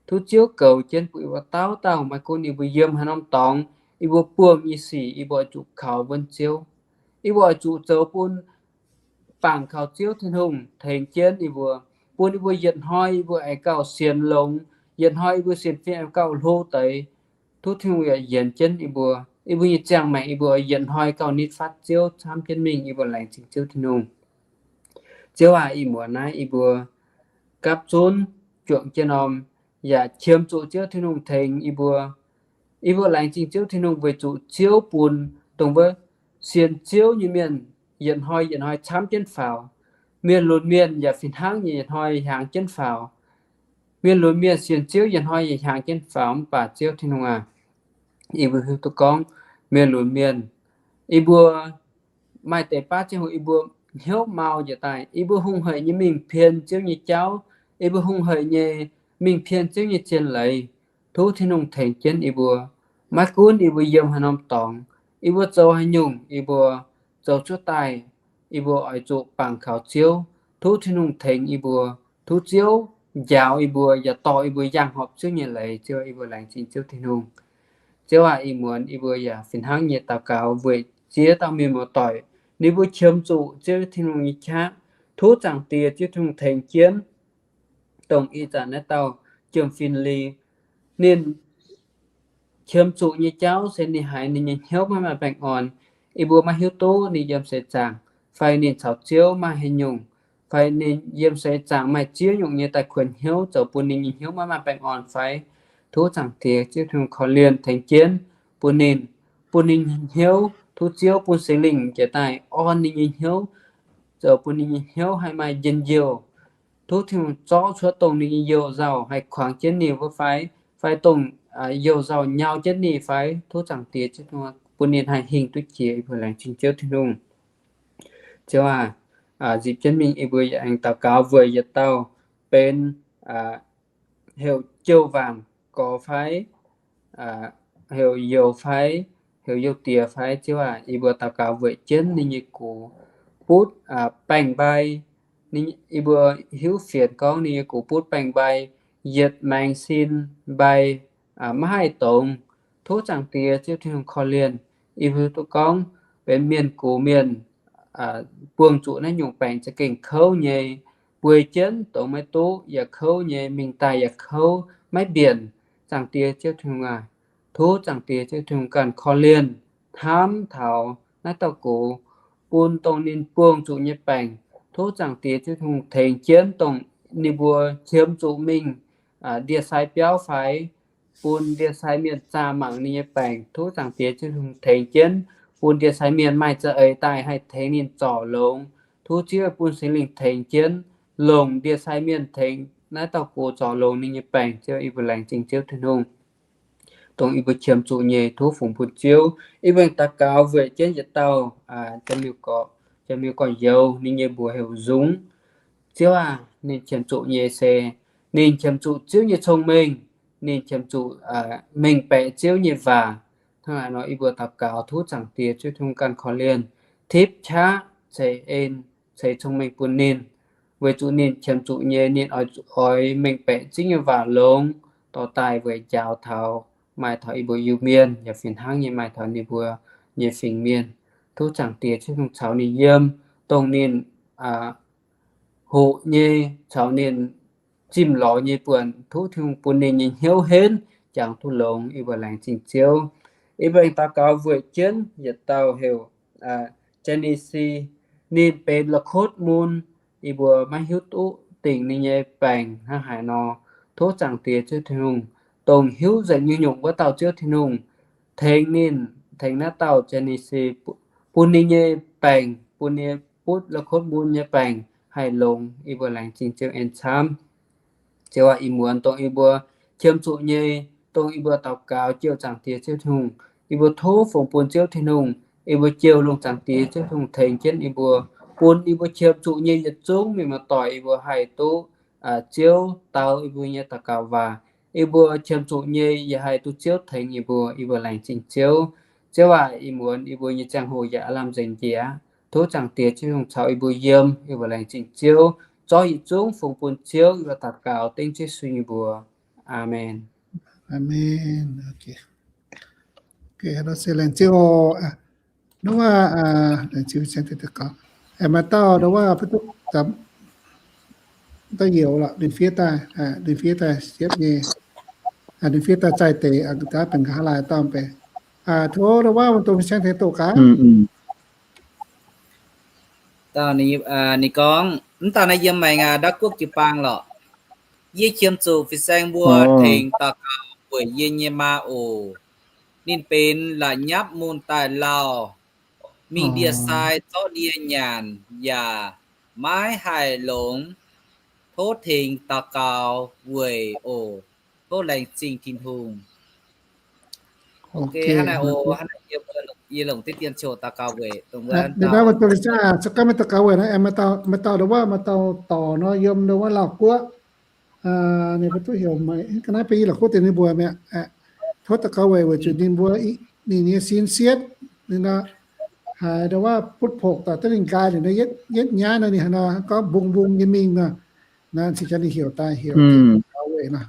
Tov Ziouv goux jienv bun yie mbuo dauh dauh, maiv gunv yie mbuo yiem haaix norm dorngx, yie mbuo buangh nyei sic, yie mbuo oix zuqc kaux wuonv Ziouv. Yie mbuo oix zuqc zoux bun bangc kaux Ziouv Tin-Hungh tengx jienv yie mbuo, bun yie mbuo yietc hnoi yie mbuo aengx gauh sienx longx, yietc hnoi yie mbuo sienx fim aengx gauh hlo deix. Tov Tin-Hungh yaac yienx jienv yie mbuo, yie mbuo nyei ziangh maengc, yie mbuo yietc hnoi gauh nitv fatv Ziouv camv jienv mingh. Yie mbuo laengz zingh Ziouv Tin-Hungh. Ziouv aac, ih muonz naaiv yie mbuo gapv zunv juangc jienv norm yaac qiemx zuqc Ziouv Tin-Hungh tengx yie mbuo. Yie mbuo laengz zingh Ziouv Tin-Hungh weic zuqc Ziouv bun dongh wuov sienx Ziouv nyei mienh yietc hnoi yietc hnoi camv jienv faaux. Mienh lunx mienh yaac fih hnangv nyei yietc hnoi hiaangx jienv faaux. Mienh lunx mienh sienx Ziouv yietc hnoi yaac hiaangx jienv faaux. Mv baac Ziouv Tin-Hungh aac, yie mbuo hiuv duqv gorngv mienh lunx mienh, yie mbuo maaih deix baav ziangh hoc yie mbuo hnyouv mau njiec daaih, yie mbuo hungh haic nyei mingh pien Ziouv nyei jauv, yie mbuo hungh haic nyei mingh pien Ziouv nyei zien leiz. Tov Tin-Hungh tengx jienv yie mbuo. Maiv gunv yie mbuo yiem haaix norm dorngx, yie mbuo zoux haaix nyungc, yie mbuo zoux cuotv daaih, yie mbuo oix zuqc bangc kaux Ziouv. Tov Tin-Hungh tengx yie mbuo. Tov Ziouv njaaux yie mbuo yaac dorh yie mbuo yangh horpc Ziouv nyei leiz. Ziouv, yie mbuo laengz zingh Ziouv Tin-Hungh. Ziouv aac, ih muonz yie mbuo yaac fih hnangv nyei daux gaux weic ziex dauh mienh muoz-doic, ninh mbuo qiemx zuqc Ziouv Tin-Hungh nyei qaqv. Tov Zaangc Diex Ziouv Tin-Hungh tengx jienv. Dongh ih zanc naaiv dauh Jiem Fin Li, ninh qiemx zuqc nyei jauv se ninh haiz ninh nyei hnyouv maiv maaih baengh orn. Yie mbuo maiv hiuv duqv ninh yiem seix zaangc fai ninh caux Ziouv maaih haaix nyungc, fai ninh yiem seix zaangc maaih ziex nyungc nyei daaih kuonx hnyouv zoux bun ninh nyei hnyouv maiv maaih baengh orn fai. Tov Zaangc Diex Ziouv Tin-Hungh korv-lienh tengx jienv bun ninh, bun ninh hnyouv. Tov Ziouv bun Singx Lingh njiec daaih orn ninh nyei hnyouv, zoux bun ninh nyei hnyouv haih maaih njien-youh. Tov Tin-Hungh zorqv cuotv dongh ninh nyei you-nzauh haih kuangx jienv ninh wuov fai, fai dongh you-nzauh nyau jienv ninh fai. Tov Zaangc Diex Ziouv Tin-Hungh bun ninh haih hingh duqv jiex. Yie mbuo laengz zingh Ziouv Tin-Hungh. Ziouv aac, nzipc jienv mingh yie mbuo yaac aengx daux gaux weic yietc dauh benx heuc Jouh Waangc Gorx fai, heuc Youz fai, heuc Youz Diex fai. Ziouv aac, yie mbuo daux gaux weic jienv ninh nyei gux butv baengc-mbai. Yie mbuo hiuv fienx gorngv ninh nyei gux butv baengc-mbai, yietc maengx sin mbai maiv haih dongz. Tov Zaangc Diex Ziouv Tin-Hungh korv-lienh. Yie mbuo duqv gorngv benx mienh gox mienh buangh zuqc naaiv nyungc baengc za'gengh kouv nyei, bueix jienv dongz maiv duqv, yaac kouv nyei, mingh daaih yaac kouv, maiv mbienc. Zaangc Diex Ziouv Tin-Hungh aac, tov Zaangc Diex Ziouv Tin-Hungh ganh korv-lienh hnamv taux naaiv dauh gox, bun dongh ninh buangh zuqc nyei baengc. Tov Zaangc Diex Ziouv Tin-Hungh tengx jienv dongh ninh mbuo qiemx zuqc mingh ndie-sai biauv fai, bun ndie-sai mienh zaah mangc ninh nyei baengc. Tov Zaangc Diex Ziouv Tin-Hungh tengx jienv, bun ndie-sai mienh maaih za'eix daaih haih tengx ninh zorc longx. Tov Ziouv bun Singx Lingh tengx jienv, longc ndie-sai mienh tengx naaiv dauh gox zorc longx ninh nyei baengc. Ziouv, yie mbuo laengz zingh Ziouv Tin-Hungh. Dongh yie mbuo qiemx zuqc nyei, tov fungx bun Ziouv. Yie mbuo daux gaux weic jienv yietc dauh jiex miuc gorx-youz, ninh nyei mbuox heuc Nzungx. Ziouv aac, ninh qiemx zuqc nyei se, ninh qiemx zuqc Ziouv nyei cong-mengh, ninh qiemx zuqc mengh baeqc Ziouv nyei waac. Hnangv naaic nor, yie mbuo daux gaux tov Zaangc Diex Ziouv Tin-Hungh ganh korv-lienh, tipv qaqv ceix en, ceix cong-mengh bun ninh, weic zuqc ninh qiemx zuqc nyei, ninh oix, oix mengh baeqc Ziouv nyei waac longx, dorh daaih weic njaaux taux, maaih taux yie mbuo Iu-Mienh, yaac fih hnangv nyei maaih taux ninh mbuo nyei fingx mienh. Tov Zaangc Diex Ziouv Tin-Hungh caux ninh yiem, dongh ninh hoqc nyei, caux ninh zimh lorz nyei buonc, tov Tin-Hungh bun ninh nyei hnyouv henv jangx duqv longx. Yie mbuo laengz zingh Ziouv. Yie mbuo daux gaux weic jienv yietc dauh heuc Jenny Si, ninh benx la'kotv mun. Yie mbuo maiv hiuv duqv dingc ninh nyei baengc hnangv haaix nor. Tov Zaangc Diex Ziouv Tin-Hungh, dongh hiuv nzengc nyungc-nyungc wuov dauh Ziouv Tin-Hungh, tengx ninh, tengx naaiv dauh Jenny Si, bun ninh nyei baengc, bun ninh butv la'kotv mun nyei baengc haih longx. Yie mbuo laengz zingh Ziouv en camv. Ziouv aac, ih muonz dongh yie mbuo qiemx zuqc nyei, dongh yie mbuo daux gaux jouh Zaangc Diex Ziouv Tin-Hungh, yie mbuo tov fungx bun Ziouv Tin-Hungh. Yie mbuo jouh longc Zaangc Diex Ziouv Tin-Hungh tengx jienv yie mbuo, bun yie mbuo qiemx zuqc nyei yietc zungv mienh muoz-doic yie mbuo haih duqv Ziouv dau yie mbuo nyei daux gaux waac. Yie mbuo qiemx zuqc nyei yaac haih duqv Ziouv tengx yie mbuo. Yie mbuo laengz zingh Ziouv. Ziouv aac, ih muonz yie mbuo nyei ziangh hoc yaac aav lamh nzengc njiec. Tov Zaangc Diex Ziouv Tin-Hungh caux yie mbuo yiem. Yie mbuo laengz zingh Ziouv. Zorqv yietc zungv fungx bun Ziouv. Yie mbuo daux gaux dengv Yesu nyei mbuox. Aamen. Aamen. Laengz zingh oc. Nduov waac, laengz zingh, aengx maaih dauh nduov waac, dauh youz lorqc, ninh fiev daaih, ninh fiev daaih siepv nyei, ninh fiev daaih zaih deix, daaih benx nqa'haav laai dauh mv bei. Tov nduov waac mv dongh fin-saeng tengx doqc gaax. Ninh gorngv, mv dauh naaiv yiem maengx Ndau Guoqv jiu-baang lorqc. Yie qiemx zuqc fin-saeng mbuo tengx daux gaux weic yie nyei maa oc. Ninh benx la'nyapv mun daaih lauh, mingh ndie-sai zorqv ndie nyanc yaac maiv haih longx. Tov tengx daux gaux weic oc. Tov laengz zingh Tin-Hungh. Maaih dauh nduov waac, maaih dauh dorc nor yiem nduov waac Lauv Guoqv. Ninh mbuo duqv heuc meih, ga'naaiv benx yie la'kuqv deix ninh mbuo mi'aqv. Tov daux gaux weic, weic zuqc ninh mbuo, ninh nyei sin sietv, ninh nor haiz nduov waac butv-pongc daaih dengv ninh nqaai liuz nor, yietv nyaaiv nor ninh haaix nor gorngv mbung mbung nyei mingh nor, naaiv cingx jang ninh heuc daaih heuc daux gaux weic nor,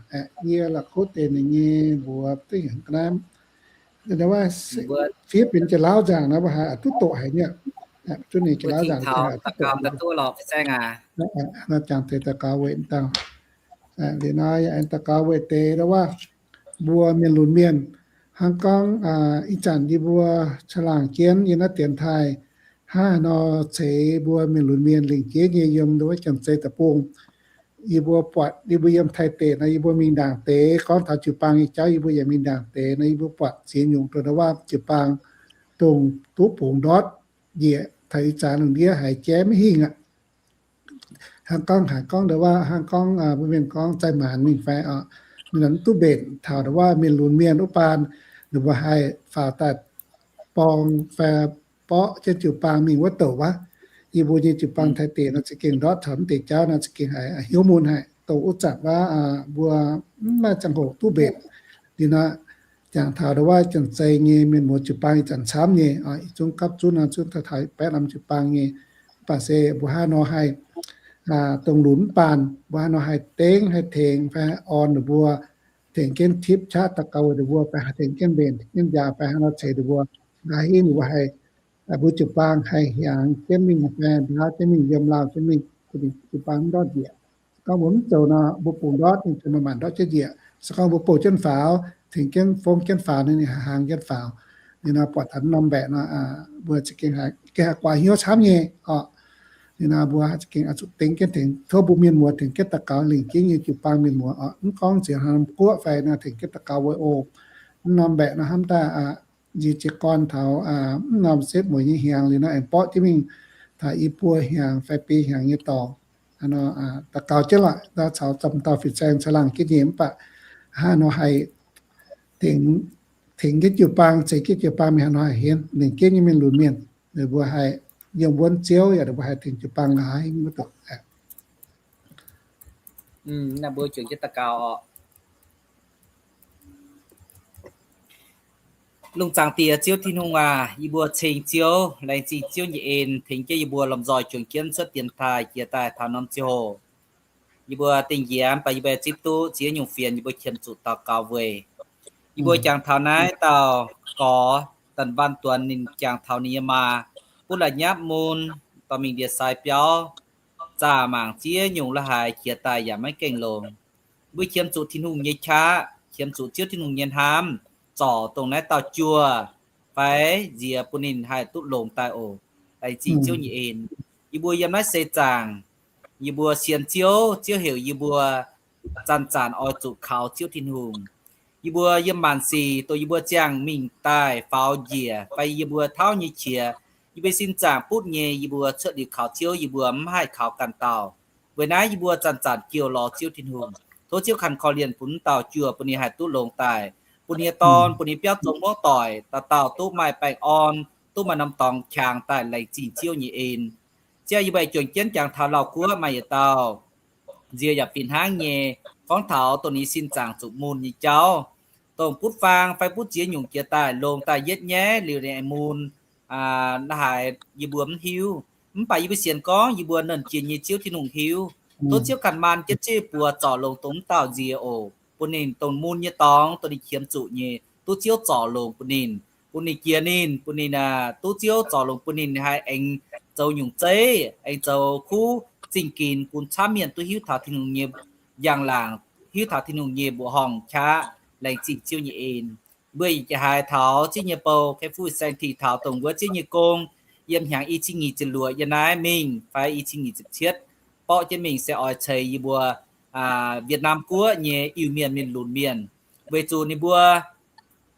yie la'kuqv deix ninh nyei mbuox duqv heuc ga'naaiv. Nduov waac fiev benx Janx-Laauv nzaangc nor, mbuo haiz duqv doqc haic nyei. Duqv ninh Janx-Laauv nzaangc, jangx deix daux gaux weic dauh. Liuz nor yaac aengx daux gaux weic deix nduov waac mbuo mienh lunx mienh. Hnangv gorngv ih zanc yie mbuo caangh laangh jienv yiem naaiv dienx taaih, hnangv haaix nor ceix mbuo mienh lunx mienh lingc jeiv nyei yiem nduov waac Janx-Zei deic-bung. Yie mbuo buatc, yie mbuo yiem Taiv deic nor, yie mbuo mingh ndaangc deix gorngv taux jiu-baang nyei jauv, yie mbuo yaac mingh ndaangc deix nor, yie mbuo buatc ziex nyungc dongh nduov waac jiu-baang dongh duqv bungx ndortv njiec taux ih zanc lungh ndiev haiz jaiv maiv hingh aqv. Hnangv gorngv haiz gorngv nduov waac, hnangv gorngv mbuo mienh gorngv zaih maanc mingh fai oc, ninh mv duqv mbenc taux nduov waac mienh lunx mienh wuov baan, ninh mbuo haih faaux daaih borng fai borqv jienv jiu-baang mingh wuov douc wuov. Yie mbuo nyei jiu-baang Taiv deic nor za'gengh ndortv taux mv deix jauv nor za'gengh haiz hnyouv mun haic, dongh wuov zanc wuov mbuo mv maaih ziangh hoc duqv mbenc. Liuz nor, jangx taux nduov waac Janx-Zei nyei mienh muoz jiu-baang ih zanc camv nyei, yietc zungv gapv zunv nor zungv taux baeqv norm jiu-baang nyei. Mv baac se mbuo hnangv nor haih dongh lunx mv baan, mbuo hnangv nor haih dengv haih tengx fai haih orn ninh mbuo, tengx jienv tipv qaqv daux gaux weic ninh mbuo fai haih tengx jienv mbenc jienv njaaux fai hnangv nor ceix ninh mbuo, nqa'haav hingv ninh mbuo haih, mbuo jiu-baang haih hiaangx jienv mingh fai ndaauv jienv mingh, yiem lauh jienv mingh, jiu-baang mv ndortv njiec. Se gorngv mbuo mv zoux nor, mbuo bungx ndortv ninh ziouc manc-manc ndortv jienv njiec. Se gorngv mbuo bouh jienv faaux, tengx jienv fongv jienv faaux, ninh haih hnaangx jienv faaux. Ninh nor buatc taux norm mbaeqc nor, mbuo za'gengh haih guaax hnyouv camv nyei oc. Ninh nor mbuo za'gengh oix zuqc dengv jienv tengx, tov mbuo mienh muoz tengx jienv daux gaux lingc jeiv nyei jiu-baang mienh muoz oc. Mv gorngv ziex norm guoqv fai nor tengx jienv daux gaux weic oc. Mv norm mbaeqc nor hnamv daaih nziex jiez gorn taux mv norm setv mueiz nyei hnyangx liuz nor aengx borqv jienv mingh taux i buo hnyangx fai biei hnyangx nyei dorngx. Daux gaux jienv lorqc, caux zomc dauh fin-saeng caangh laangh jienv nyei mv baac hnangv nor haih tengx jienv jiu-baang, ceix jienv jiu-baang mingh hnangv nor haih henv lingc jeiv nyei mienh lunx mienh, ninh mbuo haih yiem wuonv Ziouv yaac ninh mbuo haih tengx jiu-baang nqa'haav hingv wuov douc. Mbuo juangc jienv daux gaux oc. Lungh zaangc Diex Ziouv Tin-Hungh aac, yie mbuo ceng Ziouv, laengz zingh Ziouv nyei en tengx jienv yie mbuo lomh nzoih juangc jienv cuotv dienx taaih jiex daaih taux norm ziangh hoc. Yie mbuo dingh njiec mv baac yie mbuo zipv duqv ziex nyungc fienx, yie mbuo qiemx zuqc daux gaux weic. Yie mbuo jangx taux naaiv dauh gorx Da'nvan Duonx, ninh jangx taux ninh nyei maa butv la'nyapv mun dorh mingh ndie-sai biauv, zaah mangc ziex nyungc la'haaix jiex daaih yaac maiv gaengh longx. Mbuo qiemx zuqc Tin-Hungh nyei qaqv, qiemx zuqc Ziouv Tin-Hungh nyei hnamv zorc dongh naaiv dauh juoh fai nziex bun ninh haih duqv longx daaih oc. Laengz zingh Ziouv nyei en. Yie mbuo yiem naaiv seix zaangc, yie mbuo sienx Ziouv, Ziouv heuc yie mbuo zanc-zanc oix zuqc kaux Ziouv Tin-Hungh. Yie mbuo yiem maanc sic dongh yie mbuo ziangh mingh daaih faaux njiec fai yie mbuo tauv nyei qiex, yie mbuo sin zaangc butv nyei, yie mbuo cuotv liuz kaux Ziouv, yie mbuo mv haih kaux ganh dauh. Weic naaiv yie mbuo zanc-zanc jiouh lorz Ziouv Tin-Hungh. Tov Ziouv kangx korv-lienh bun dauh juoh bun ninh haih duqv longx daaih, bun ninh nyei dorn, bun ninh biauv zong muangv doic, dauh dauh duqv maaih baengh orn, duqv maaih norm dorngx qangx daaih laengz zingh Ziouv nyei en. Ziouv, yie mbuo juangc jienv jangx taux Lauv Guoqv maaih yietc dauh nziex yaac fih hnangv nyei gorngv taux dongh ninh sin zaangc zuqc mun nyei jauv, dongh butv faang fai butv ziex nyungc jiex daaih longx daaih yietv nyaiv liuz ninh aengx mun la'haaix yie mbuo mv hiuv. Mv baac yie mbuo sienx gorngv yie mbuo nernh jiex nyei Ziouv Tin-Hungh hiuv. Tov Ziouv ganh maan jienv Ziouv nyei buoz zorc longx dongh wuov dauh nziex oc. bun ninh dongh mun nyei dorngx, dongh ninh qiemx zuqc nyei, duqv Ziouv zorc longx bun ninh, bun ninh jiex ninh, bun ninh duqv Ziouv zorc longx bun ninh haih aengx zoux nyungc zeiv, aengx zoux kuv zingh ginx, bun camv mienh duqv hiuv taux Tin-Hungh nyei njang-laangc, hiuv taux Tin-Hungh nyei mbuoqc horngh qaqv. Laengz zingh Ziouv nyei en. Mbuo jiex haaix taux Ziouv nyei bou, Kei Fu Saeng Ti taux dongh wuov Ziouv nyei gong, yiem hnyangx i cin nyic ziepc luoqc yiem naaiv mingh fai i cin nyic ziepc cietv, borqv jienv mingh se oix ceix yie mbuo Việt Nam guoqv nyei Iu-Mienh mienh lunx mienh, weic zuqc ninh mbuo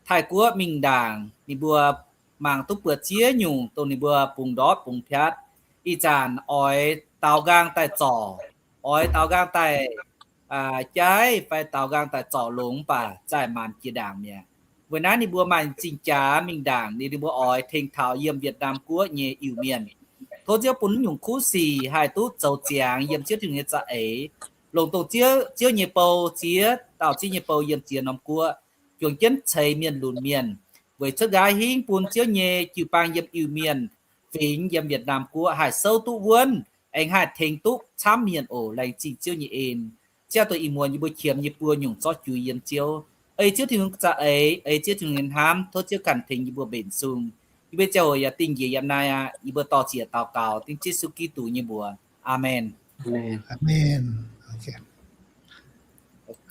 Taiv-Guoqv mingh ndaangc, ninh mbuo mangc duqv buoz-ziex nyungc dongh ninh mbuo bungx ndortv bungx piatv. Ih zanc oix daaux nqaang daaih zorc, oix daaux nqaang daaih jaiv fai daaux nqaang daaih zorc longx mv baac zaih maanc jiex ndaangc mi'aqv. Weic naaiv ninh mbuo maaih zingh jaax mingh ndaangc, ninh mbuo oix tengx taux yiem Việt Nam guoqv nyei Iu-Mienh. Tov Ziouv bun naaiv nyungc kuv sic haih duqv zoux ziangx yiem Ziouv Tin-Hungh nyei za'eix, longc dongh Ziouv, Ziouv nyei bou ziex dauh, Ziouv nyei bou yiem ziex norm guoqv, juangc jienv ceix mienh lunx mienh, weic cuotv nqa'haav hingv bun Ziouv nyei jiu-baang yiem Iu-Mienh fingx yiem Việt Nam guoqv haih souv duqv wuonv, aengx haih tengx duqv camv mienh oc. Laengz zingh Ziouv nyei en. Ziouv, dongh ih muonz yie mbuo qiemx nyei buo nyungc zorqv juix yiem Ziouv, ei Ziouv Tin-Hungh za'eix, ei Ziouv Tin-Hungh nyei hnamv, tov Ziouv ganh tengx yie mbuo mbenc sung. Yie mbuo ziangh hoc yaac dingh njiec yiem naaiv aqv. Yie mbuo dor-ziec daux gaux dengv Yesu Giduc nyei mbuox. Aamen.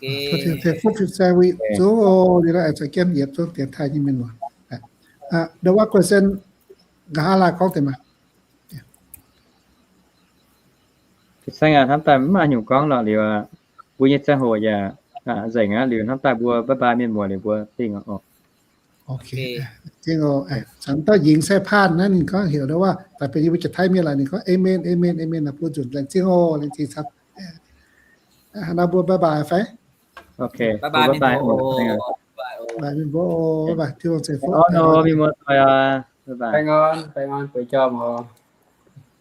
Tengx fuqv fin-saeng wih zungv, liuz aengx za'gengh yietc zungv dienx taaih nyei mienh muoz. Ndo wuov guei sen nqa'haav laai gorngv deix maah. Fin-saeng aac, hnamv daaih mv maaih nyungc gorngv lorqc liuz, mbuo nyei ziangh hoc yaac nzengc aqv. Liuz hnamv daaih mbuo bye bye mienh muoz liuz mbuo dingh oc. Zangc dauh yingz sai paanh naaiv ninh gorngv heuc ndo wuov, daaih benx yie mbuo Janx-Taiv mienh laaix ninh gorngv amen, amen, amen, bun nzunc laengz zingh oc, laengz zingh caux. Hnangv naaiv mbuo bye bye fai? Bye bye mienh muoz oc. Bye bye, Tin-Hungh ceix fuqv. Bye bye.